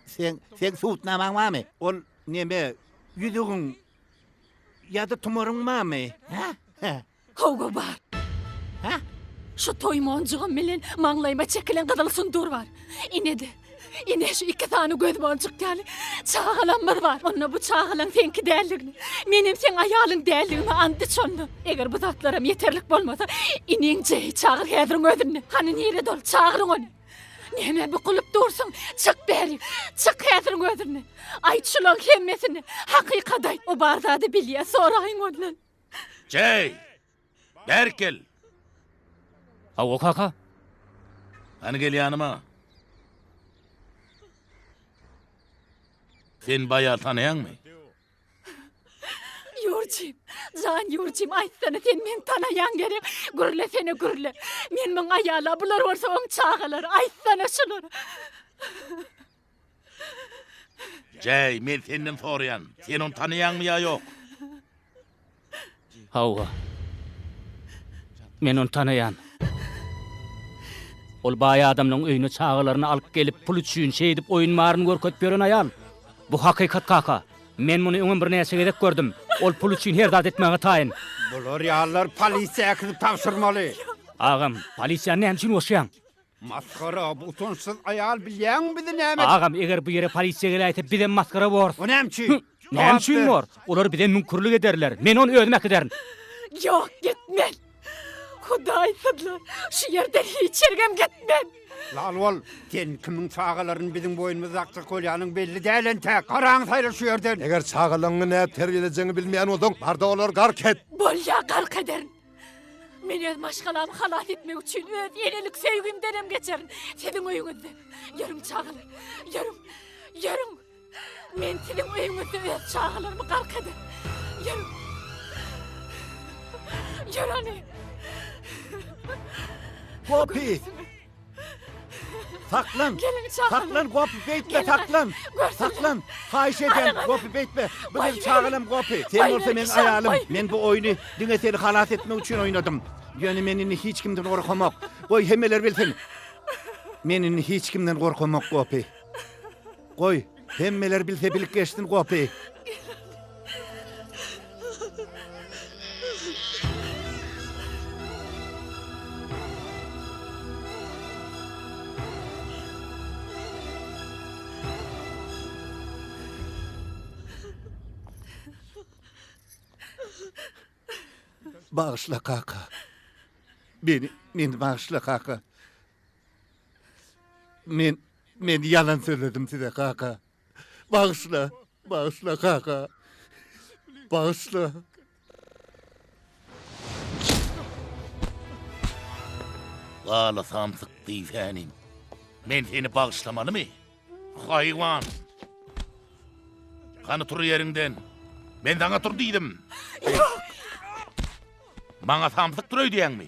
Seň, seň subutnamaň barmy? Ol neme, ýüzügiň ýa-da tumaryň barmy? Hä? Hawa bar. Hä? Şu toý monjugym bilen maňlaýyma çekilen gyzyl sundur bar. Ine-de, ine şu iki sany göz monjuk ýaly çagalamyz bar. Onda bu çagalaň seňki däldigini, menem seň aýalyň däldigime and iç onda. Eger bu zatlaram ýeterlik bolmasa, iniň Jeýi çagyr häziriň özünde. Hany nirede ol, çagyryň ony. Näme bukulyp dursuň? Çyk bäri, çyk häziriň özünde. Aýt şulaň hemmesini, hakykat aýt. O bar zady bilýär, soraýyň ondan. Jeý! Bärik gel! Hawa, kaka. Hany gel ýanyma. Sen bu aýaly tanaýaňmy? Ýurjym, jan Ýurjym, aýtsana sen meni tanaýaň gerek? Gürlesene, gürle. Men muň aýaly, bular bolsa oň çagalary. Aýtsana şulara. Jäý, men senden soraýan. Sen ony tanaýaňmy ýa ýok? Hawa. Men ony tanaýan. Ol baý adamlaň öýüne çagalaryny alyp gelip pul üçin şeýdip oýun baryny görkezip ýören aýal. Bu hakykat kaka. Men muny öňem birnäçe gezek gördüm. Ol pul üçin her zat etmäge taýyn. Bular ýalylar polisiýa äkidip tabşyrmaly. Agam, polisiýany näme üçin goşýaň? Masgara, bu utançsyz aýal bilýäňmi bizi näme. Agam, eger bu ýere polisiýa geläýse bizem masgara borus. O näme üçin? Näme üçin bor? Olar bize müňkürlik ederler. Men ony özüm äkiderin. Ýok, gitmen. Hudaý syzlar, şu ýerden hiç ýerigem gitmen. Lal bol, sen kimiň çagalaryny biziň boýnumyza dakjak bolýanyň belli däl entäk. Garaňy saýla şu ýerden. Eger çagalaryňy nädip terbiýelejegiňi bilmeýän bolsaň, bar-da olary gark et. Bolýa, gark ederin. Men öz maşgalamy halas etmek üçin öz enelik söýgimdenem geçerin. Siziň öýüňizde. Ýörüň çagalar, ýörüň, ýörüň. Men siziň öýüňizde öz çagalarymy gark ederin. Ýörüň. Ýör hany. Gopi! Saklan! Geliň çagalar. Saklan Gopi beýtme Geliň, saklan! görsünler. Saklan! Haýyş edýän Alyň, Gopi beýtme. Bu Goý meniň beriň. çagalam Gopi. Sen Goý bolsa beriň meň kişan, aýalym. goý. Men bu oýny diňe seni halas etmek üçin oýnadym. Ýöne men indi hiç kimden gorkamok. Goý hemmeler bilsin. Men indi hiç kimden gorkamok Gopi. Goý, hemmeler bilse bilip geçsin Gopi. Bagyşla kaka. Meni, meni bagyşla kaka. Men, men ýalan sözledim size kaka. Bagyşla, bagyşla kaka. Bagyşla. Gala samsyk diýsänim. Men seni bagyşlamalymy? Haýwan! Hany tur ýeriňden. Men saňa tur diýdim. Ýok! Maňa samsyk dur öýdýäňmi?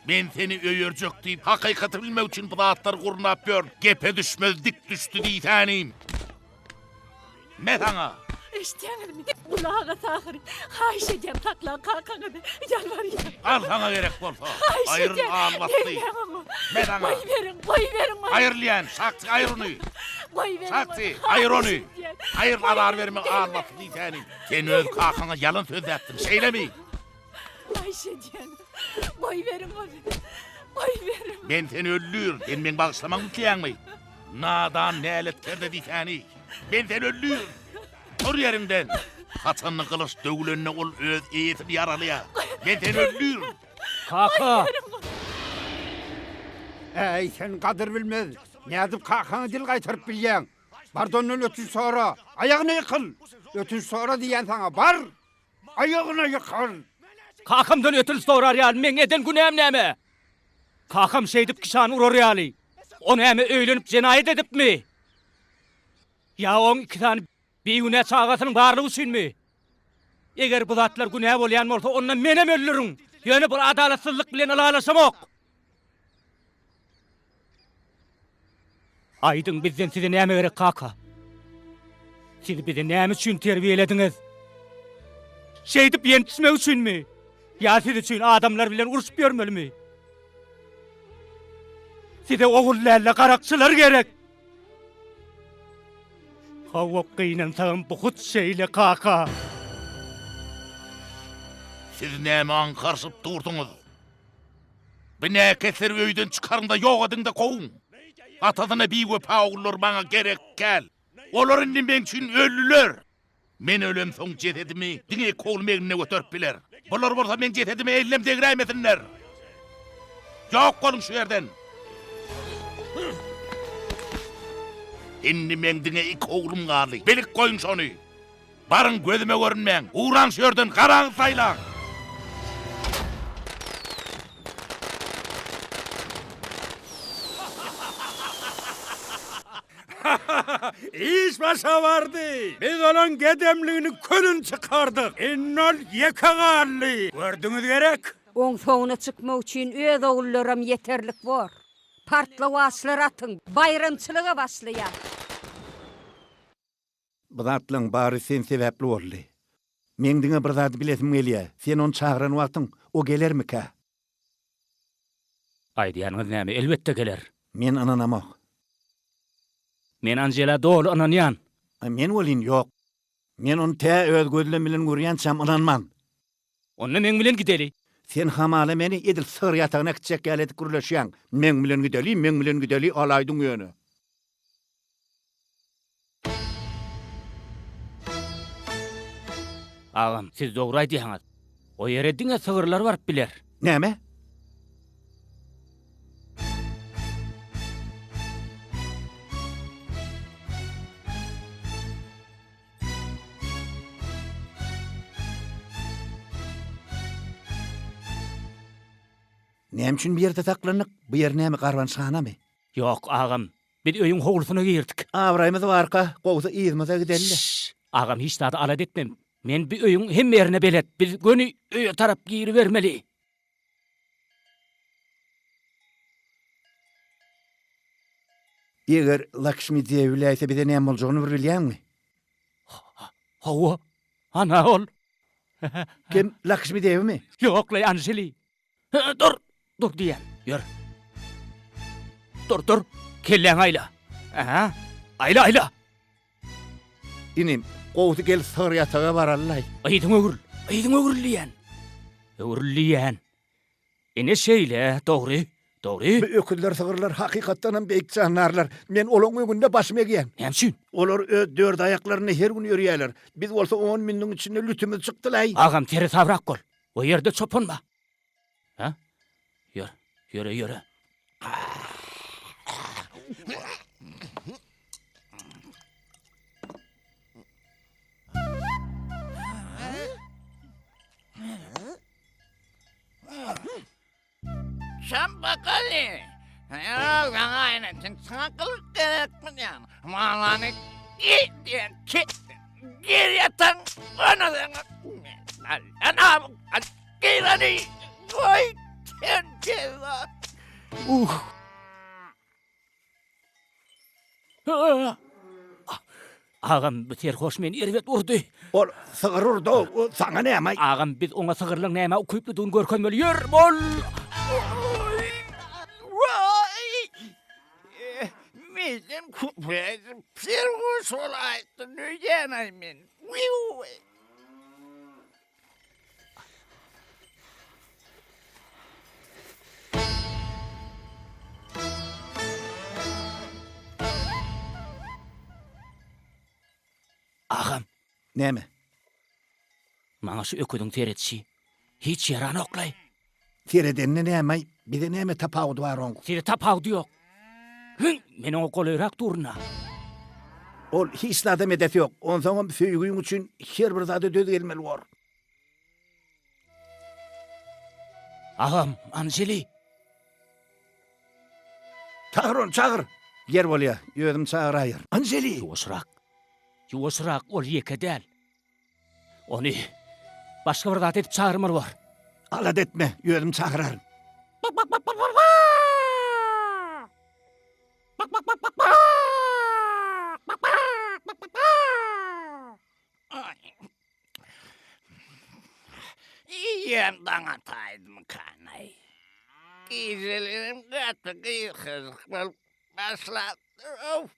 Men seni öýerjek diýip, hakykaty bilmek üçin bu zatlary gurnap ýörün. Gepe düşmez dik düşdi diýsänim. Me saňa! Eşidýäňizmi? Gulaga sahyr. Haýyş edýän, saklaň kakaňyzy. Ýalbarýan. Al saňa gerek bolsa. Haýyş Aýryl edýän. almasty. Degmäň oňa. Me saňa. Goýberiň, goýberiň ony. Aýrylýan, Şakçy aýyr ony. Goýberiň ony. Şakçy, aýyr ony. Haýyş edýän. Aýyr azar berme almasty diýsänim. Sen öz kakaňa ýalan sözläpdiň, şeýlemi? Haýyş edýän. Goýberiň ony. Goýberiň. Men seni öldürin. Sen meň bagyşlamagymy isleýäňmi? Nadan nälet kerde diýsäni. Men seni öldürin. Tur ýeriňden. Haçanda gylyç döwülende ol öz eýesini ýaralaýar. Men seni öldürin. Kaka! Äý, sen gadyr bilmez. Nädip kakaňa dil gaýtaryp bilýäň? Bar-da ondan ötünç sora. Aýagyna ýykyl. Ötünç sora diýýän saňa. Bar! Aýagyna ýykyl! Kakamdan ötünç sorar ýaly meň eden günäm näme? Kakam şeýdip kişany urar ýaly, o näme öýlenip jenaýat edipmi? Ýa oň iki sany bigünä çagasynyň barlygy üçinmi? Eger bu zatlar günä bolýan bolsa, onda menem öldüriň! Ýöne bu adalatsyzlyk bilen ylalaşamok! Aýdyň, bizden size näme gerek, kaka? Siz bizi näme üçin terbiýelediňiz? Şeýdip ýençmek üçinmi? Ýa siz üçin adamlar bilen urşup ýörmelimi? Size ogul däl-de garakçylar gerek! Hawa, gynansagam bu hut şeýle, kaka. Siz näme aňkaryşyp dursuňyz? Bu näkesleri öýden çykaryň-da ýok ediň-de kowuň. Atasyna biwepa ogullar maňa gerek däl. Olar indi meň üçin ölüler. Men ölemsoň jesedimi diňe iki oglum egnine göterip biler. Bular bolsa meň jesedime elinem degräýmesinler. Ýok boluň şu ýerden. Indi meň diňe iki oglum galdy. Bilip goýuň şony. Baryň gözüme görünmäň. Ugraň şu ýerden garaňyzy saýlaň. Iş başa bardy. Biz olaň gedemligini kölün çykardyk. Indi ol ýeke galdy. Gördüňiz gerek? Oň soňuna çykmak üçin öz ogullaram ýeterlik bor. Partlawaçlary atyň, baýramçylyga başlaýas. Bu zatlaň bary sen sebäpli boldy. Meň diňe bir zady bilesim gelýä, sen ony çagyran wagtyň o gelermikä? Aýdýanyňyz näme, elbetde geler. Men ynanamok. Men Anžela doly ynanýan. A men welin ýok. Men ony tä öz gözlem bilen görýänçäm ynanman. Onda meň bilen gideli. Sen hamala meni edil sygyr ýatagyna äkitjek ýaly edip gürleşýäň. Meň bilen gideli, meň bilen gideli, alaýdyň ýöne. Agam, siz dogry aýdýaňyz. O ýere diňe sygyrlar baryp biler. Näme? Näme üçin bu ýerde saklandyk? Bu ýer näme, garbançhanamy? Ýok, agam, biz öýüň howlusyna girdik. Abraýymyz barka, gowusy yzymyza gideli-le. Şşş! Agam, hiç zada alada etme. Men bu öýüň hemme ýerine belet. Biz göni öýe tarap giribermeli. Eger Lakşmi Dewi biläýse bize näme boljagyny bir bilýäňmi? Hawa, ana ol. Kim, Lakşmi Dewimi? Ýok-laý, Anjeli. Dur, dur diýýän, ýör. Dur, dur, kelläňi aýla. Aha, aýla, aýla. Inim, gowusy gel sygyr ýataga baraly-laý. Yzyňa öwrül, yzyňa öwrül diýýän. Öwrül diýýän. Ine şeýle, dogry, dogry. Bu öküzler, sygyrlar hakykatdanam beýik jandarlar. Men olaň öňünde başymy egýän. Näme üçin? Olar öz dört aýaklarynda her gün ýörýärler. Biz bolsa on minutiň içinde lütümiz çykdy-laý. Agam, seresabrak bol. O ýerde çopan bar. Hä? Ýör, ýöre, ýöre. Çampakaly. Saňa aýratyn çakylyk gerek bilýän. Malany git diýen kit. Gir ýatan onadan. Ana gireni goý sen jeza. Uh. Agam, bu serhoş meni erbet urdy. Ol sygyr urdy, o saňa näme? Agam, biz oňa sygyrlaň nämä ukyplydygyny görkezmeli. Ýör, bol! Waý! Menden köpräjik serhoş bolaýdy öýdýän-aý men. Wiý! Agam. Näme? Maňa şu öküziň seredişi hiç ýaranoklaý. Seredende näme-aý? Bize näme tapawudy bar oň? Size tapawudy ýok. Hüň, men oňa golaýrak durun-a. Ol hiç zada medeti ýok. Onsoňam söýgüň üçin her bir zada döz gelmeli bor. Agam, Anjeli. Çagyr ony, çagyr! Ýer bolýa, özüm çagyraýaryn. Anjeli! Ýuwaşrak. Ýuwaşrak, ol ýeke däl. Ony başga bir zat edip çagyrmaly bor. Alada etme, özüm çagyraryn. Iýen daň ataýdymykan-aý? Gijelerim gaty gysgajyk bolup başlapdyr-ow.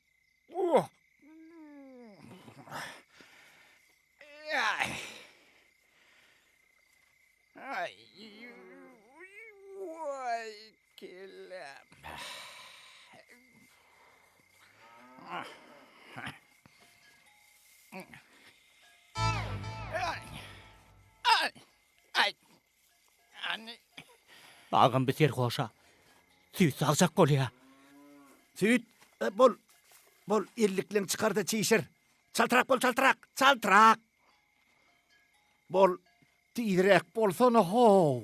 Agam bi serhoşa süýt sagjak bolýa. Süýt, bol, bol, ellikleň çykar-da çişir. Çaltrak bol, çaltrak, çaltrak! Bol, tizräk bolsana, how!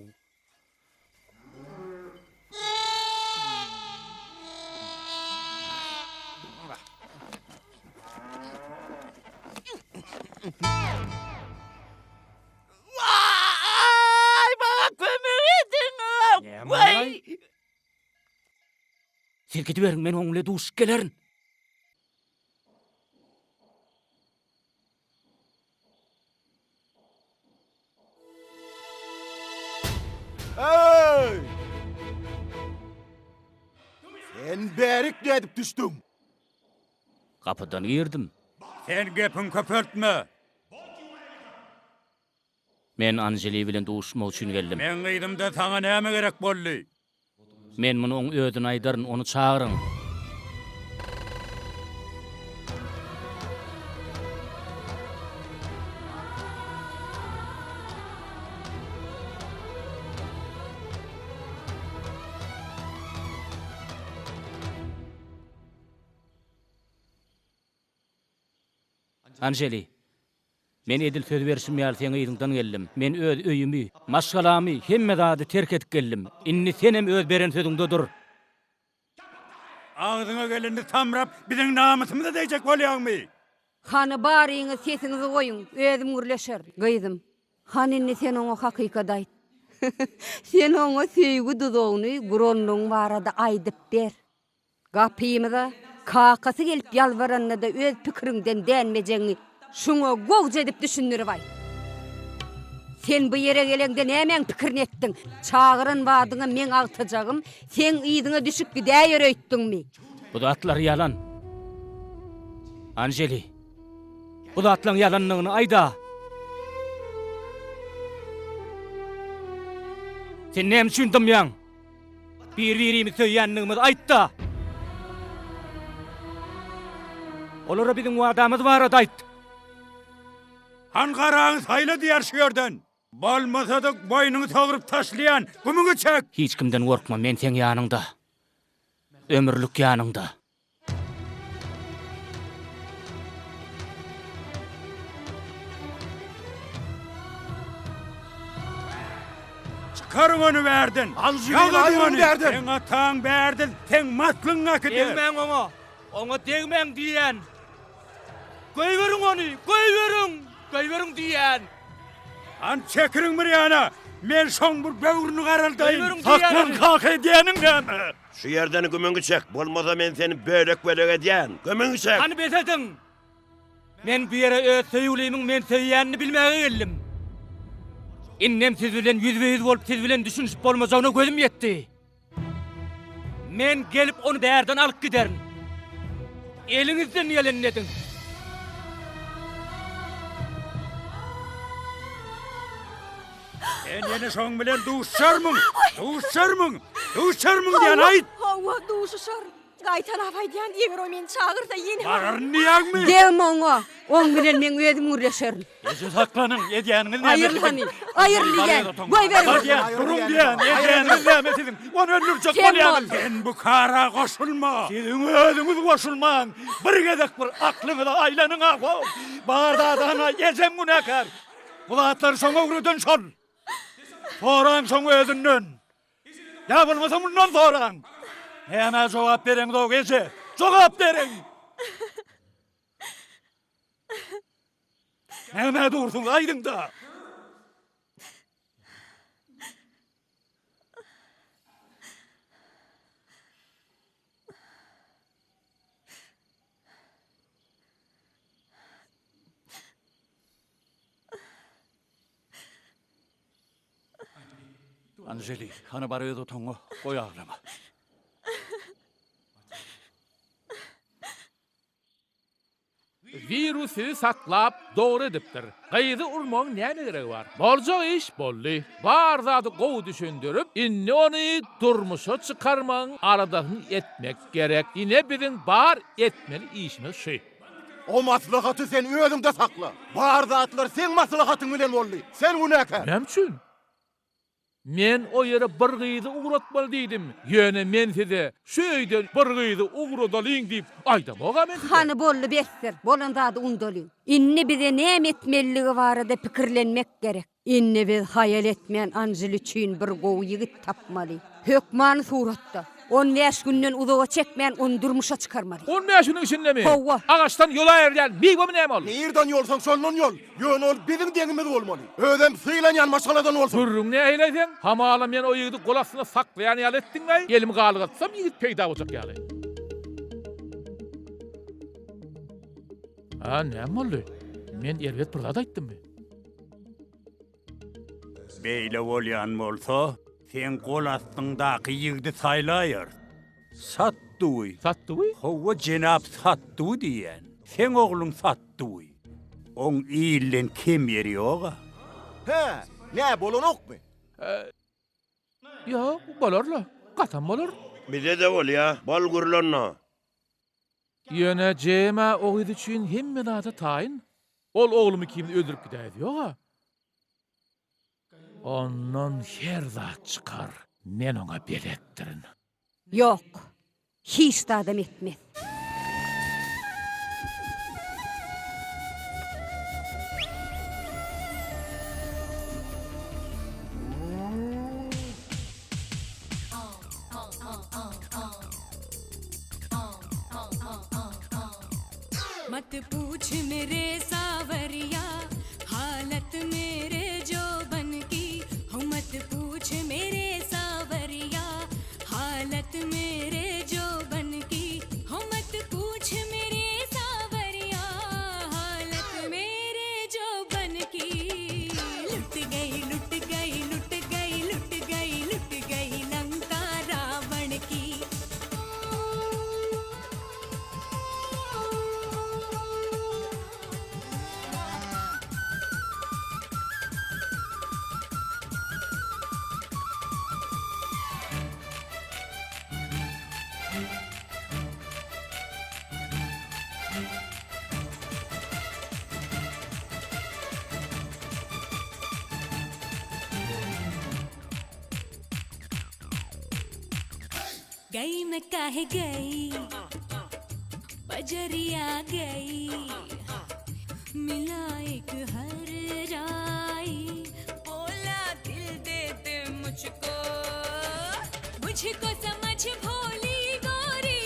Waý, maňa kömek ediň! Waý! Siz gidiberiň, men oň bilen duşup gelerin. Eý! Sen bärik nädip düşdüň? Gapydan girdim. Sen gepiňi köpeltme. Men Anželi bilen duşuşmak üçin geldim. Meň gyzymdan saňa näme gerek boldy? Men muny oň özüne aýdaryn, ony çagyryň. Anželi, men edil söz berşim ýaly seň yzyňdan geldim. Men öz öýümi, maşgalamy, hemme zady terk edip geldim. Indi senem öz beren sözüňde dur. Agzyňa gelenini samrap, biziň namysymyza degjek bolýaňmy? Hany baryňyz sesiňizi goýuň, özüm gürleşerin. Gyzym, hany indi sen oňa hakykaty aýt. Sen oňa söýgi duzagyny guranlygyň barada aýdyp ber. Gapymyza kakasy gelip ýalbaranda-da öz pikiriňden dänmejegiňi şoňa gowja edip düşündirip aýt. Sen bu ýere geleňde nämäň pikirini etdiň? Çagyran badyňa meň agtyjagym seň yzyňa düşüp gidäýer öýtdüňmi? Bu zatlar ýalan. Anželi, bu zatlaň ýalandygyny aýd-a! Sen näme üçin dymýaň? Bir-birimizi söýýändigimizi aýt-da! Olara biziň wadamyz barada aýt! Han garaňy saýla diýýär şu ýerden! Bolmasa-da boýnuňy sogrup taşlaýan, gümüňi çek! Hiç kimden gorkma, men seň ýanyňda. Ömürlik ýanyňda. Çykaryň ony bärden! Ýagadyň ony! Seň ataň bärden, seň maslygyň äkider! Degmäň oňa! Oňa degmäň diýýän! Goýberiň ony! Goýberiň! Goýberiň diýýän! Han çekiliň bir ýana! Men şoň bir böwrüni garaldaýyn! Goýberiň diýýän! Saklan kaka edýäniň näme? Şu ýerden gümüňi çek, bolmasa men seni bölek-bölek edýän. Gümüňi çek! Hany bes ediň! Men bu ýere öz söýgülimiň meni söýýänini bilmäge geldim. Indem siz bilen ýüzbe-ýüz bolup siz bilen düşünişip bolmajagyna gözüm ýetdi. Men gelip ony bärden alyp giderin. Eliňizden gelenini ediň. Sen ýene şoň bilen duşarmyň? Duşarmyň? Duşarmyň diýen aýt! Hawa, duşuşaryn. Gaýtalap aýdýan, eger o meni çagyrsa ýene bararyn diýýäňmi? Degme oňa! Oň bilen meň özüm gürleşerin. Eje saklanyň, edýäniňiz näme? Aýryl hany, aýryl diýýän, goýberiň ony. Duruň diýýän, edýäniňiz näme siziň? Ony öldürjek bolýaňyz. Sen bu kara goşulma. Siziň özüňiz goşulmaň. Bir gezek bir aklyňyza aýlanyň-a, how. Bar zada hana ejem günäkär. Bu zatlary şoňa öwreden şol. Soraň şoň özünden. Ýa bolmasa mundan soraň. Nämä jogap bereňzok eje? Jogap beriň! Nämä dursuňyz aýdyňda. Anželi, hany bar öz otagyňa, goý aglama. Wirus sizi saklap dogry edipdir. Gyzy urmagyň näme geregi bar? Boljak iş boldy. Bar zady gowy düşündirip, indi ony durmuşa çykarmagyň aladasyny etmek gerek. Ine biziň bar etmeli işimiz şu. O maslahaty sen özüňde sakla. Bar zatlar seň maslahatyň bilen boldy. Sen günäkär. Näme üçin? Men o ýere bir gyzy ugratmaly diýdim. Ýöne men size şu öýden bir gyzy ugradalyň diýip aýdamog-a men size. Hany boldy besdir. Bolan zady undalyň. Indi bize näme etmeliligi barada pikirlenmek gerek. Indi biz haýal etmän Anžel üçin bir gowy ýigit tapmaly. Hökmany suratda. On bäş günden uzaga çekmän ony durmuşa çykarmaly. On bäş günüň içindemi? Hawa. Agaçdan ýol aýyrýan miwemi näme ol? Nirden ýolsaň şondan ýol. Ýöne ol biziň deňimiz bolmaly. Özem sylanýan maşgaladan bolsun. Gürrüň nähili seň? Hamala men o ýigidi gol astynda saklaýan ýaly etdiň-aý. Elimi galgatsam ýigit peýda boljak ýaly. A, näme boldy? Men erbet bir zat aýtdymmy? Beýle bolýan bolsa, seň gol astyňdaky ýigdi saýlaýarys. Satduwy. Satduwy? Hawa, jenap Satduwy diýýän. Seň ogluň Satduwy. Oň ilden kem ýeri ýog-a. Hä, nä bolanokmy? Ýok, bolar-la. Gatam bolar. Bize-de bolýa, bol gurlanda. Ýöne Jema o gyz üçin hemme zada taýyn. Ol oglum ikimizi öldürip gidäýdi ýog-a. Ondan her zat çykar. Men oňa beletdirin. Ýok, hiç zadam etmez. Mat puç mere sawariya halat mere joban ki ho mat puç mere sawariya halat mere joban ki ho mat puç mere sawariya halat mere joban ki lut gayi lut gayi lut gayi lut gayi lut gayi Lanka Ravan ki. गई मैं काहे गई बजरिया गई मिला एक हर राई बोला दिल दे दे मुझको मुझको समझ भोली गोरी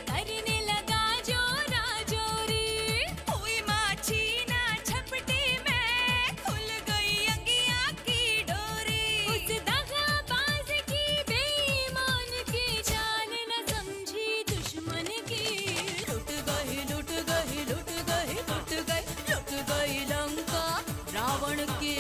करने लगा जोरा जोरी हुई माछी ना झपटी में खुल गई अंगिया की डोरी उस दगाबाज की बेईमान की चाल न समझी दुश्मन की लुट गई लुट गई लुट गई लुट गई लुट गई लंका रावण की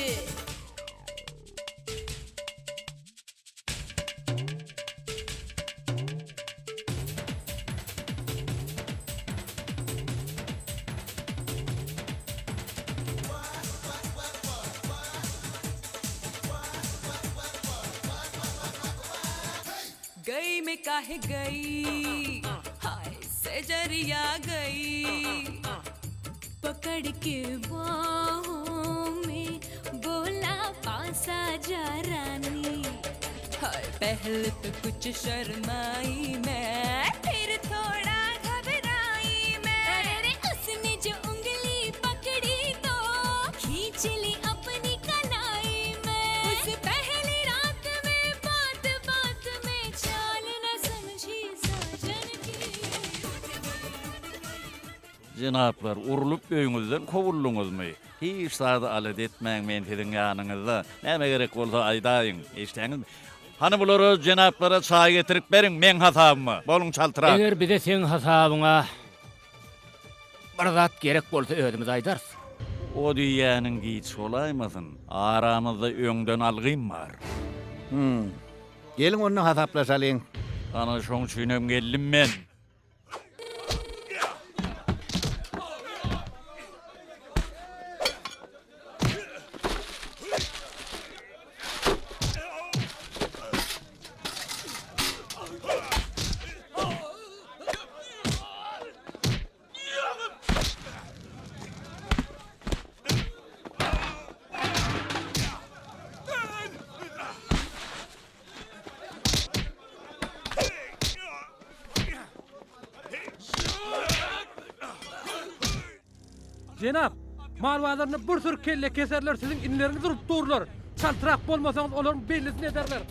गई मैं काहे गई हाय सजरिया गई पकड़ के बाहों में बोला पास आ जा रानी हाय पहले तो कुछ शर्माई मैं फिर थोड़ा घबराई मैं अरे उसने जो उंगली पकड़ी तो खींच ली अपनी कलाई मैं उस पहली रात में बात बात में चाल न समझी साजन की Jenaplar, urlup öýüňizden kowuldyňyzmy? Hiç zady alada etmäň, men siziň ýanyňyzda. Näme gerek bolsa aýdaýyň. Eşidäňizmi? Hany bulara, jenaplara çaý getirip beriň, meň hasabyma. Boluň çaltrak. Eger bize seň hasabyňa bir zat gerek bolsa özümiz aýdarys. O diýýäniň giç bolaýmasyn? Aramyzda öňden algym bar. Hum. Geliň onda hasaplaşalyň. Ana şoň üçinem geldim men. Jenap, mal bazarynda bir sürü kellekeserler siziň inleriňizi urup durlar. Çaltrak bolmasaňyz olaryň bellisini ederler.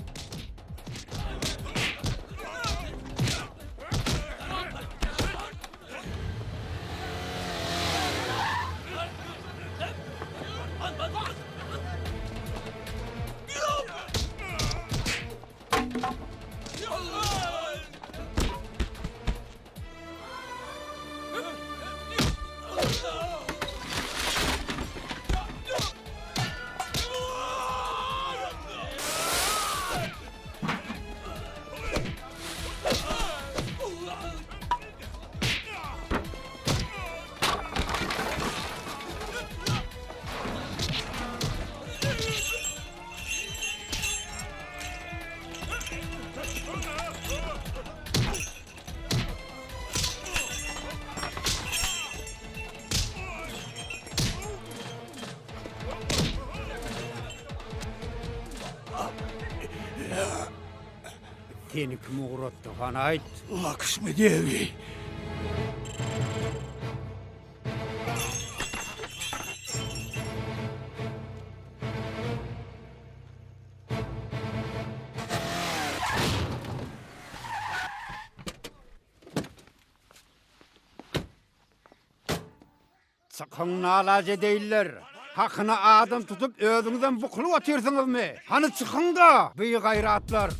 Seni kim ugratdy, hany aýt? Lakşmi Dewi. Çykyň nalajedeýinler! Hakyna adam tutup özüňizem bukulyp otyrsyňyzmy? Hany çykyň-da, bigaýratlar!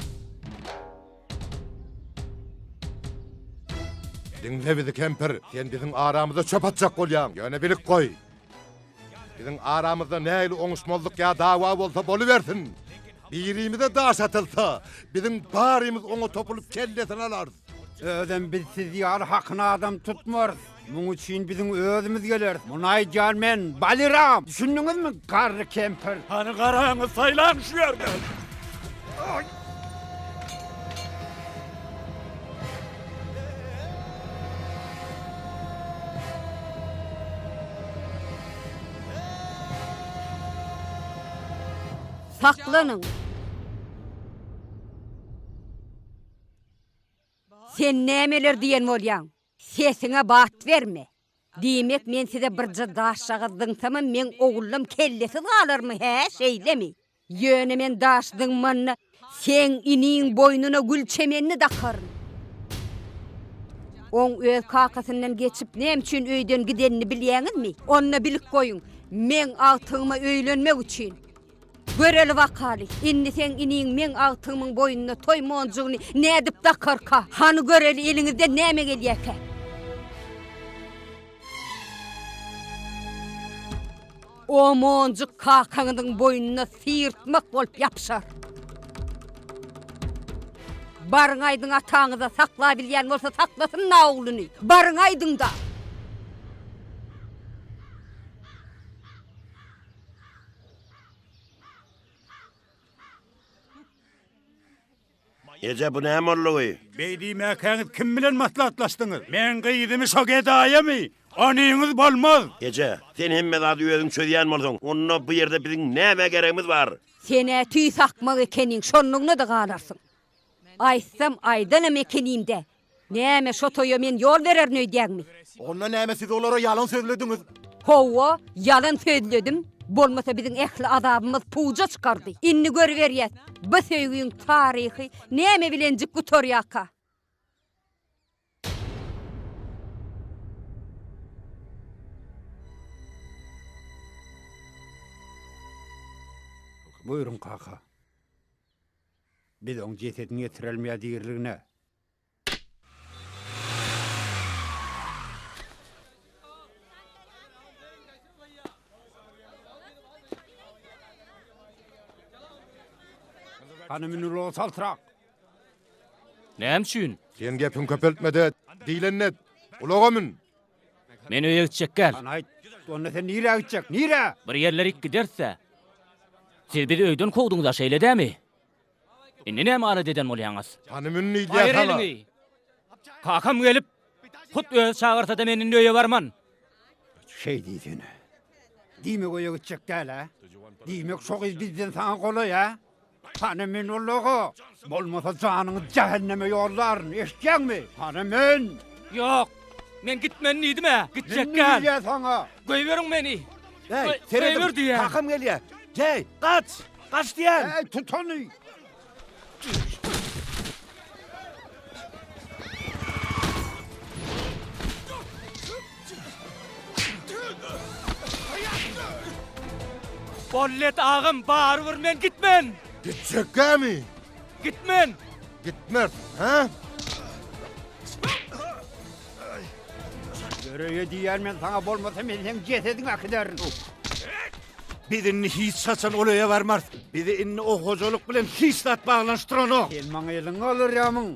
Diňle bizi kempir, sen biziň aramyza çöp atjak bolýaň, ýöne bilip goý. Biziň aramyzda nähili oňuşmazlyk ýa dawa bolsa bolubersin. Birimize daş atylsa, biziň barymyz oňa topulyp kellesini alarys. Özem biz siz ýaly hakyna adam tutmarys. Muň üçin biziň özümiz geleris. Muny aýdýan men, Baliram! Düşündiňizmi, garry kempir? Hany garaňyz saýlaň şu ýerde! Saklanyň! Sen nämeler diýen bolýaň? Sesiňe bat berme. Diýmek, men size birje daşjagaz zyňsamam meň ogullam kellesiz galarmy, hä, şeýlemi? Ýöne men daş zyňmanda seň iniň boýnuna gül çemenini dakaryn. Oň öz kakasyndan geçip näme üçin öýden gidenini bilýäňizmi? Onda bilip goýuň, meň agtygyma öýlenmek üçin. Göreli bakaly, indi seň iniň meň agtygymyň boýnuna toý monjugyny nädip dakarka? Hany göreli eliňizden näme gelýäkä? O monjuk kakaňyzyň boýnuna syrtmak bolup ýapyşar. Baryň aýdyň ataňyza, saklabilýän bolsa saklasyn-da ogluny. Baryň aýdyň-da! Eje, bu näme boldugy? Beý diýmäkäňiz kim bilen maslahatlaşdyňyz? Meň gyzymy şo gedaýamy? Onyňyz bolmaz! Eje, sen hemme zady özüň çözýän bolsaň, onda bu ýerde biziň nämä geregimiz bar? Sen-ä tüýs akmak ekeniň, şonlugyna-da galarsyň. Aýtsam aýdanam ekenim-dä. Näme, şo toýa men ýol bererin öýdýäňmi? Onda näme siz olara ýalan sözlediňiz? Hawa, ýalan sözledim. Bolmasa biziň ähli azabymyz puja çykardy. Indi görüberýäs, bu söýgiň taryhy näme bilenjik gutarýarka? Buýruň, kaka. Biz oň jesedini getirelmi ýa diriligine? Hany mün ulaga çaltrak. Näme üçin? Sen gepiňi köpeltme-de, diýlenini et. Ulaga mün. Men öýe gitjek däl. Hany aýt, onda sen nirä gitjek, nirä? Bir ýerlerik gideris-dä. Siz bizi öýden kowduňyz-a, şeýle dämi? Indi näme alada eden bolýaňyz? Hany mün diýýär Aýyr saňa. eliňi! Kakam gelip, hut özi çagyrsa-da men indi öýe barman. Şeý diýsene. Diýmek öýe gitjek däl-ä? Diýmek şo gyz bizden saňa golaý-a? Hany mün ulaga! Bolmasa janyňy jähenneme ýollaryn, eşitýäňmi? Hany mün! Ýok, men gitmen diýdim-ä, gitjek Mün däl. diýýän saňa! Goýberiň meni! Äý, serediň, Goýber diýýän! kakam gelýär. Jäý, gaç! Gaç diýýän! Äý, tut ony! Bollet agam, barybir men gitmen! Gitjekkämi? Gitmen! Gitmersiň, hä? Ýöreýe diýýän men saňa bolmasa men seň jesediňi äkiderin. Biz indi hiç haçan ol öýe barmarys. Bizi indi o hojalyk bilen hiç zat baglanyşdyranok. Sen maňa eliňi galdyrýarmyň?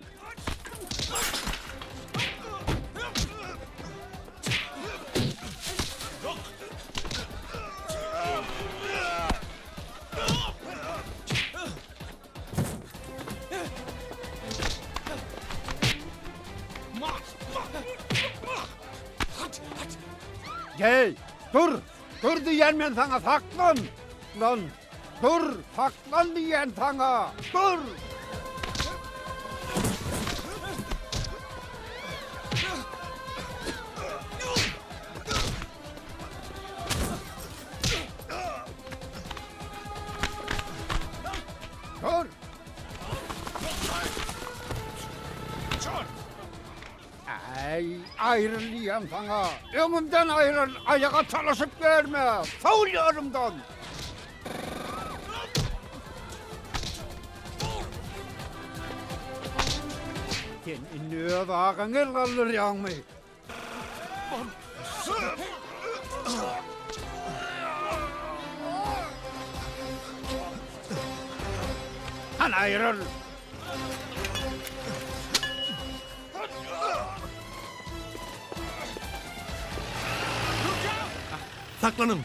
Gel, dur, dur diýýän men saňa, saklan! Lan, dur, saklan diýýän saňa, dur! Äý, aýryl diýýän saňa! Öňümden aýryl, aýaga çalyşyp gelme! Sowul ýolumdan! Sen indi öz agaňa el galdyrýaňmy? Hany aýryl! Saklanyň!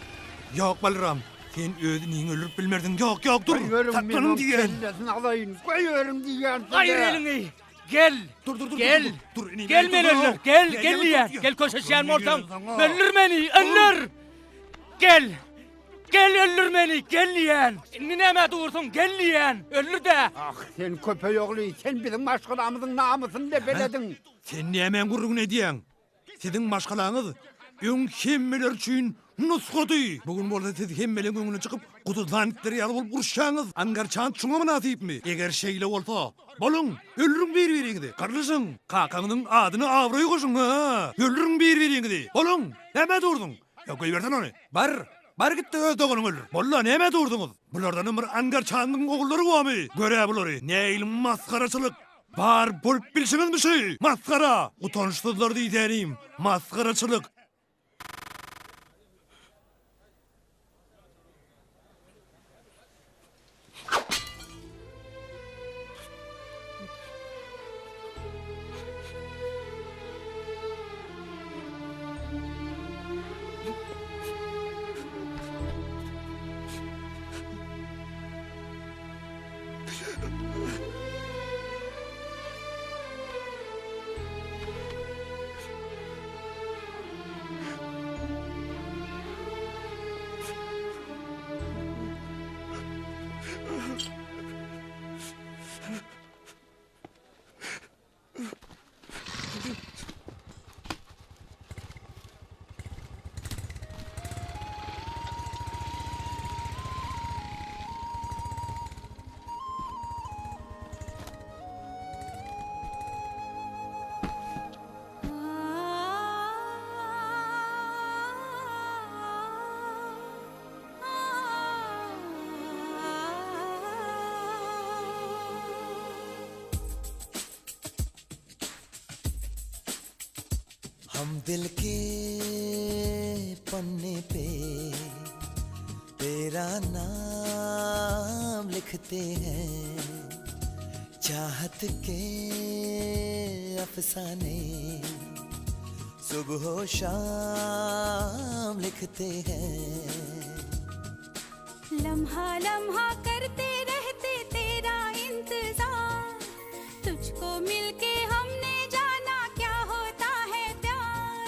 Ýok, Balram, sen öz iniňi öldürip bilmersiň. Ýok, ýok, dur! Saklanyň diýýän! Kellesini alaýyn, goýberiň diýýän size! Aýyr eliňi! Gel! Dur, dur, dur! Gel! Dur, inim, Gel meni öldür! Gel, gel diýýän! Gel köşeşýän bolsaň, öldür meni, öldür! Gel! Gel öldür meni, gel diýýän! Indi nämä dursuň, gel diýýän! Öldür-dä! Ah, sen köpeý ogly, sen biziň maşgalamyzyň namysyny depelediň! Sen nämäň gürrüňini edýäň? Siziň maşgalaňyz öň hemmeler üçin nusgady. Bu gün bolsa siz hemmeleň öňüne çykyp, guduzlan itler ýaly bolup uruşýaňyz. Angarçant şuňa mynasypmy? Eger şeýle bolsa, boluň, öldüriň bir-biriňizi, gyrlyşyň, kakaňyzyň adyna abraý goşuň, hä! Öldüriň bir-biriňizi, boluň! Nämä durduň? Ýa goýbersene ony. Bar, bar git-de öz doganyňy öldür. Molla, nämä durduňyz? Bulardanam bir Angarçandyň ogullary bormy? Gör-ä bulary, nähili masgaraçylyk! Bar bolup bilşiňizmi şu? Masgara! Utançsyzlar diýsänim, masgaraçylyk! हम दिल के पन्ने पे तेरा नाम लिखते हैं चाहत के अफसाने सुबह शाम लिखते हैं लम्हा लम्हा करते रहते तेरा इंतजार तुझको मिलके हमने जाना क्या होता है प्यार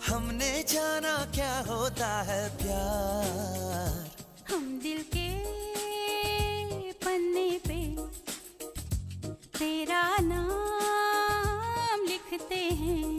हमने जाना क्या होता है प्यार हम दिल के पन्ने पे तेरा नाम लिखते हैं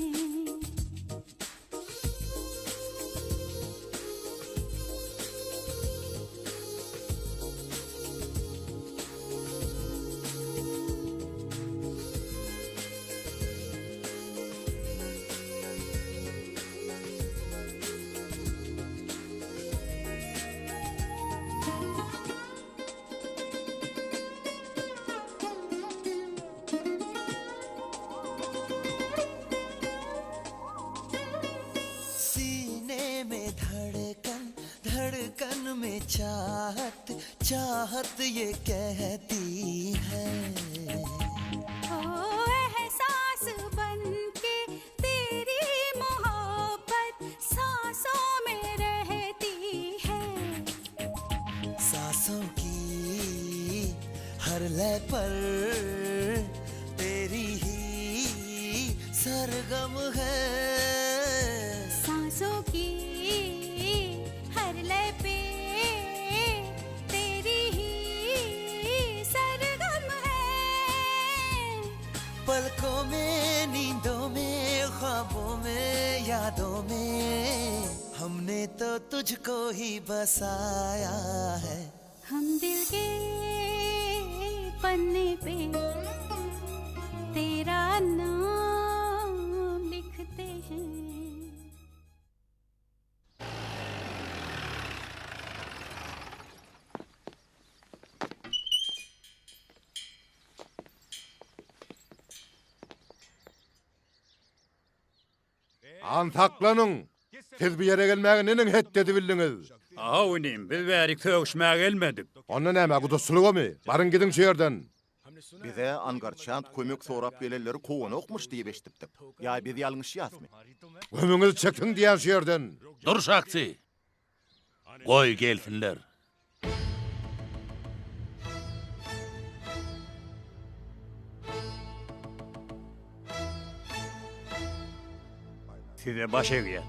सीने में धड़कन धड़कन में चाहत चाहत ये कहती है ओ एहसास बनके तेरी मोहब्बत सांसों में रहती है सांसों की हर लय पर तेरी ही सरगम है सांसों की हर लय पे तेरी ही सरगम है पलकों में नींदों में ख्वाबों में यादों में हमने तो तुझको ही बसाया है हम दिल के पन्ने पे तेरा नाम लिखते हैं। Han saklanyň! Siz bu ýere gelmäge neneň hetdi edibildiňiz? Ahow inim, biz bärik sögüşmäge gelmedik. Onda näme, gudaçylygamy? Baryň gidiň şu ýerden! Bize Angarçant kömek sorap gelenleri kowanokmyş diýip eşidipdik. Ýa biz ýalňyşýasmy? Gömüňizi çekiň diýýän şu ýerden! Dur Şakti! Goý gelsinler. Size baş egýän.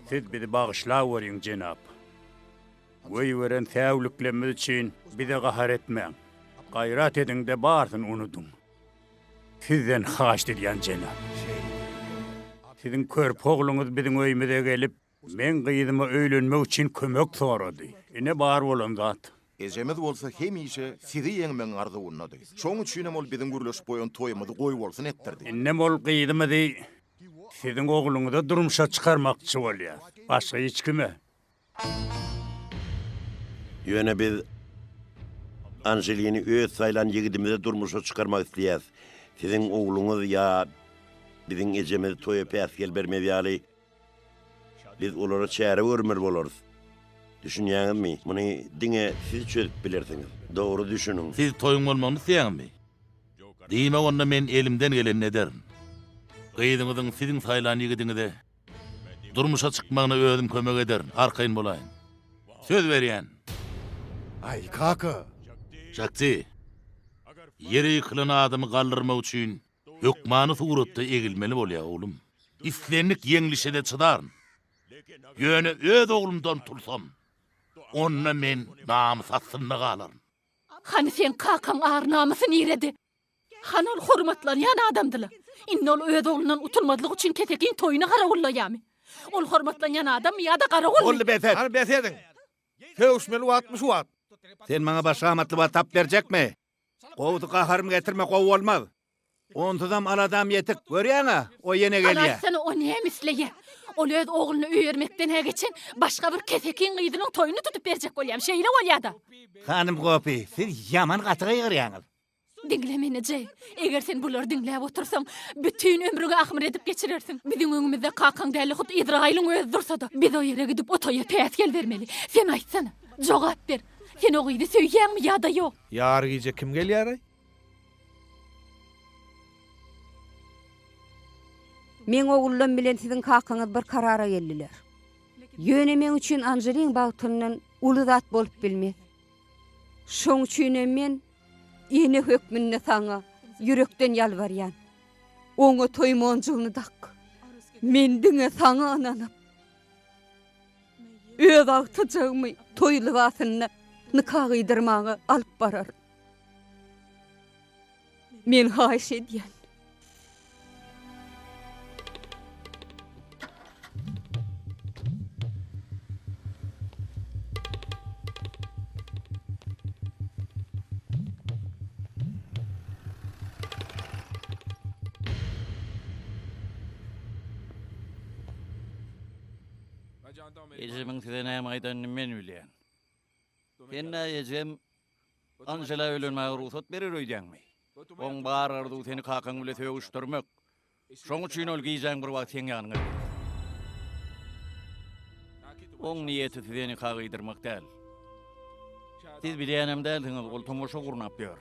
Siz bizi bagyşlaweriň, jenap. Goýberen säwliklerimiz üçin bize gahar etmäň. Gaýrat ediň-de barysyny unudyň. Sizden haýyşt edýän, jenap. Siziň körpe ogluňyz biziň öýümize gelip, meň gyzyma öýlenmek üçin kömek sorady. Ine bar bolan zat. Ejemiz bolsa hemişe sizi ýeňmegiň arzuwyndady. Şoň üçinem ol biziň gürleşip goýan toýumyzy goýbolsun etdirdi. Indem ol gyzymyzy siziň ogluňyza durmuşa çykarmakçy bolýar. Başga hiç kime. Ýöne biz Anželini öz saýlan ýigidimize durmuşa çykarmak isleýäs. Siziň ogluňyz ýa biziň ejemiz toýa päsgel bermez ýaly, biz olara çäre görmeli bolarys. Düşünýäňizmi, muny diňe siz çözüp bilersiňiz. Dogry düşüniň. Siz toýuň bolmagyny isleýäňizmi? Diýmek onda men elimden gelenini ederin. Gyzyňyzyň siziň saýlan ýigidiňize Durmuşa çykmagyna özüm kömek ederin, arkaýyn bolaýyň. Söz berýän. Aý, kaka! Şakti, ýere ýykylan adamy galdyrmak üçin hökmany suratda egilmeli bolýar, oglum. Islendik ýeňlişe-de çydaryn. Ýöne öz oglumdan tulsam, onda men namys astynda galaryn. Hany seň kakaň ar-namysy nirede? Hany ol hormatlanýan adamdy-la? Indi ol öz oglundan utulmazlyk üçin kesekiň toýuny garawullaýarmy? Ol hormatlanýan adammy ýa-da garawulmy? Boldy bes et! Hany bes ediň! Sögüşmeli wagtmy şu wagt? Sen maňa başga amatly wagt tapyp berjekmi? Gowusy gaharymy getirme gowy bolmaz. Onsuzam aladam ýetik. Görýäň-ä, o ýene Hany gelýä. aýtsana o näme isleýär? Ol öz ogluny öýermekden-hä geçen başga bir kesekiň gyzynyň toýuny tutup berjek bolýarmy? Şeýle bolýa-da. Hanym Gopi, siz ýaman gaty gygyrýaňyz. Diňle meni, Jeý. Eger sen bulary diňläp otursaň, bütin ömrüňi ahmyr edip geçirersiň. Biziň öňümizde kakaň däl-de hut Izraýylyň özi dursa-da, biz o ýere gidip o toýa päsgel bermeli. Sen aýtsana, jogap ber. Sen o gyzy söýýäňmi ýa-da ýok? Ýary gije kim gelýär-aý? Meň ogullam bilen siziň kakaňyz bir karara geldiler. Ýöne meň üçin Anželiň bagtyndan uly zat bolup bilmez. Şoň üçinem men ene hökmünde saňa ýürekden ýalbarýan. Oňa toý monjugyny dak. Men diňe saňa ynanyp, öz agtyjagymy toý lybasynda nika gyýdyrmaga alyp bararyn. Men haýyş edýän. Ejemiň size näme aýdanyny men bilýän. Sen-ä ejem Anžela öýlenmäge rugsat berer öýdýäňmi? Oň bar arzuwy seni kakaň bile sögüşdirmek. Şoň üçin ol gijäň bir wagty seň ýanyňa geldi. Oň niýeti size nika gyýdyrmak däl. Siz bilýänem dälsiňiz, ol tomaşa gurnap ýör.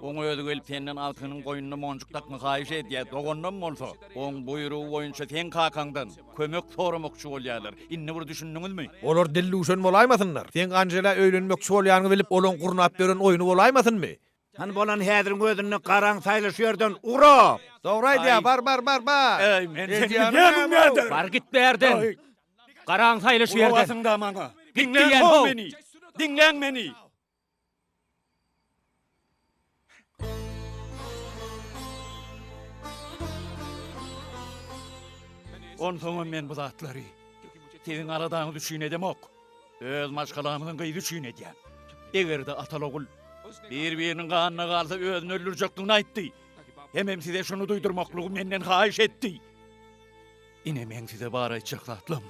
Oň özi gelip senden agtygynyň goýnuna monjuk dakmagy haýyş edýär, doganynam bolsa, oň buýrugy boýunça seň kakaňdan kömek soramakçy bolýarlar. Indi bir düşündiňizmi? Olar dildüwşen bolaýmasynlar? Seň Anžela öýlenmekçi bolýanyňy bilip, olaň gurnap ýören oýny bolaýmasynmy? Hany bolan häziriň özünde garaň saýla şu ýerden ugra! Dogry aýdýar, bar bar bar bar! Eý, men seni bilýänim näder? Bar git bärden! Garaň saýla şu ýerden! Gulaň asyň-da maňa! Git Diňläň diýýän ho how! meni! Diňläň meni! Onsoňam men bu zatlary siziň aladaňyz üçin edemok. Öz maşgalamyzyň gyzy üçin edýän. Eger-de ataly-ogul bir-biriniň ganyna galsa özüni öldürjekdigini aýtdy. Hemem size şuny duýdurmaklygy menden haýyş etdi. Ine meň size bar aýtjak zatlam.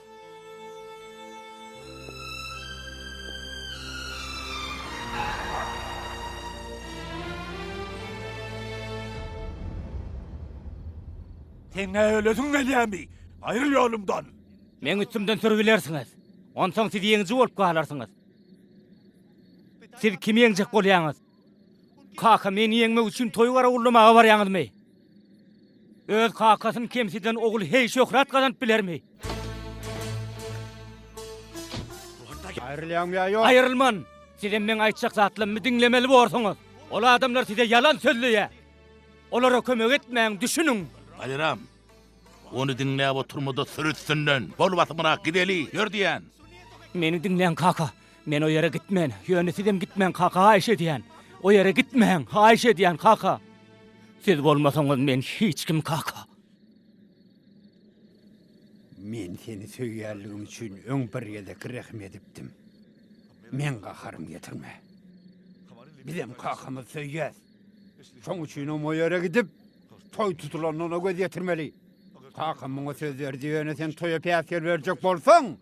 Seň nä ölesiň gelýämi? Aýryl ýolumdan! Meň üstümden sürübilersiňiz. Onsoň siz ýeňiji bolup galarsyňyz. Siz kimi ýeňjek bolýaňyz? Kaka, meni ýeňmek üçin toý garawullamaga barýaňyzmy? Öz kakasyny kemsiden ogul heý şöhrat gazanyp bilermi? Aýrylýaňmy ýa ýok? Aýrylman! Sizem meň aýtjak zatlammy diňlemeli borsuňyz. Ol adamlar size ýalan sözleýär. Olara kömek etmäň, düşüniň! Baýram, ony diňläp oturma-da sür üstünden. Bol basymrak gideli, ýör diýýän. Meni diňläň kaka. Men o ýere gitmen. Ýöne sizem gitmäň kaka, haýyş edýän. O ýere gitmäň, haýyş edýän kaka. Siz bolmasaňyz men hiç kim kaka. Men seni söýýänligim üçin öň bir gezek rehim edipdim. Meň gaharym getirme. Bizem kakamyzy söýýäs. Şoň üçinem o ýere gidip, toý tutulanyna göz ýetirmeli. Kakam muňa söz berdi, ýöne sen toýa päsgel berjek bolsaň,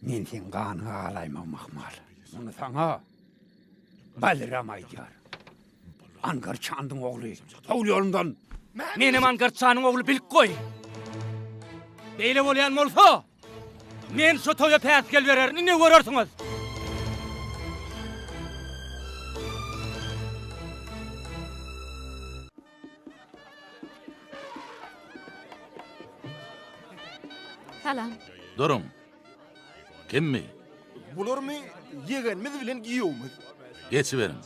men seň ganyňa galaýmagym ahmal. Muny saňa Baliram aýdýar. Angar Çandyň ogly. Sowul ýolumdan! Menem Angar Çanyň ogly bilip goý. Beýle bolýan bolsa, men şu toýa päsgel bererin, indi görersiňiz. Salam. Duruň. Kimmi? Bularmy ýegenimiz bilen giýewimiz. Geçiberiň.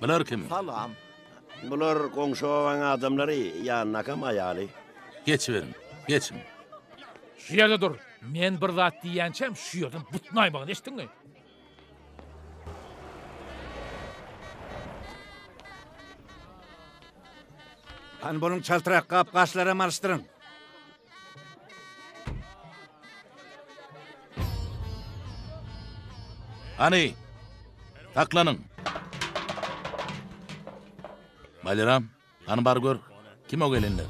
Bular kim? Salam. Bular goňşy obaň adamlary, ýanyndakam aýaly. Geçiberiň. Geçiň. Şu ýerde dur. Men bir zat diýýänçäm şu ýerden butnaýmagyn, eşitdiňmi? Hany boluň çaltrak gap-gaçlaram alyşdyryň. Hany, saklanyň. Baliram, hany bar gör, kim o gelenler?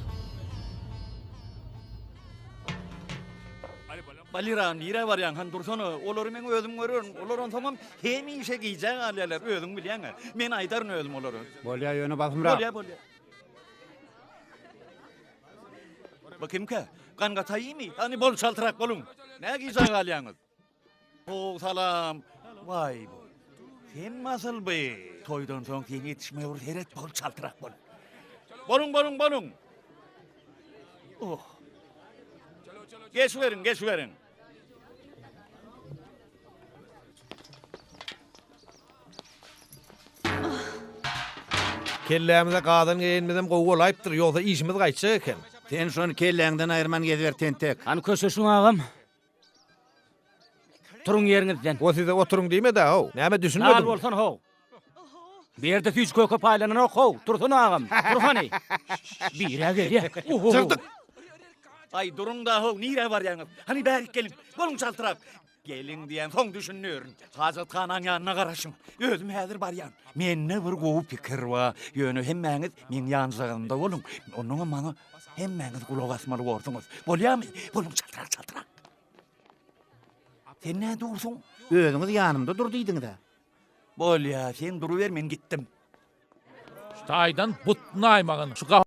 Baliram, nirä barýaň, hany dursana, olary meň özüm görerin, olar onsoňam hemişe gijä galýarlar, özüň bilýäň-ä. Men aýdaryn özüm olara. Bolýa, ýöne basymrak. Bolýa, bolýa. Bu kimkä? Gangataýymy? Hany bol çaltrak boluň. Nä gijä galýaňyz? How, salam. Waý bu. Sen masyl by? Toýdan soň sen ýetişme bir seret bol çaltrak bol. Boluň, boluň, boluň. Oh. Geçiberiň, geçiberiň. Kellämize gazan geýenimizem gowy bolaýypdyr, ýogsa işimiz gaýtjak eken. Sen şony kelläňden aýyrman geziber tentek. Hany köşeşiň agam. Turuň ýeriňizden. O size oturyň diýmedi-ä how. Näme düşünmediňmi? Lal bolsan how. Bu ýerde süýji köke paýlananok how. Tursana agam. Tur hany. Birä gelýä. Oho. Çykdyk. Aý duruň-da how, nirä barýaňyz? Hany bärik geliň. Boluň çaltrak. Geliň diýen soň düşünerin. Hajathanaň ýanyna garaşyň. Özüm häzir barýan. Mende bir gowy pikir bar. Ýöne hemmäňiz meň ýanjagymda boluň. Onnoňam maňa hemmäňiz gulak asmaly borsuňyz. Bolýamy? Boluň çaltrak, çaltrak. Sen nä dursuň? Özüňiz ýanymda dur diýdiňiz-ä. Bolýa, sen duruber, men gitdim. Şu taýdan butnaýmagyn. Şu gap.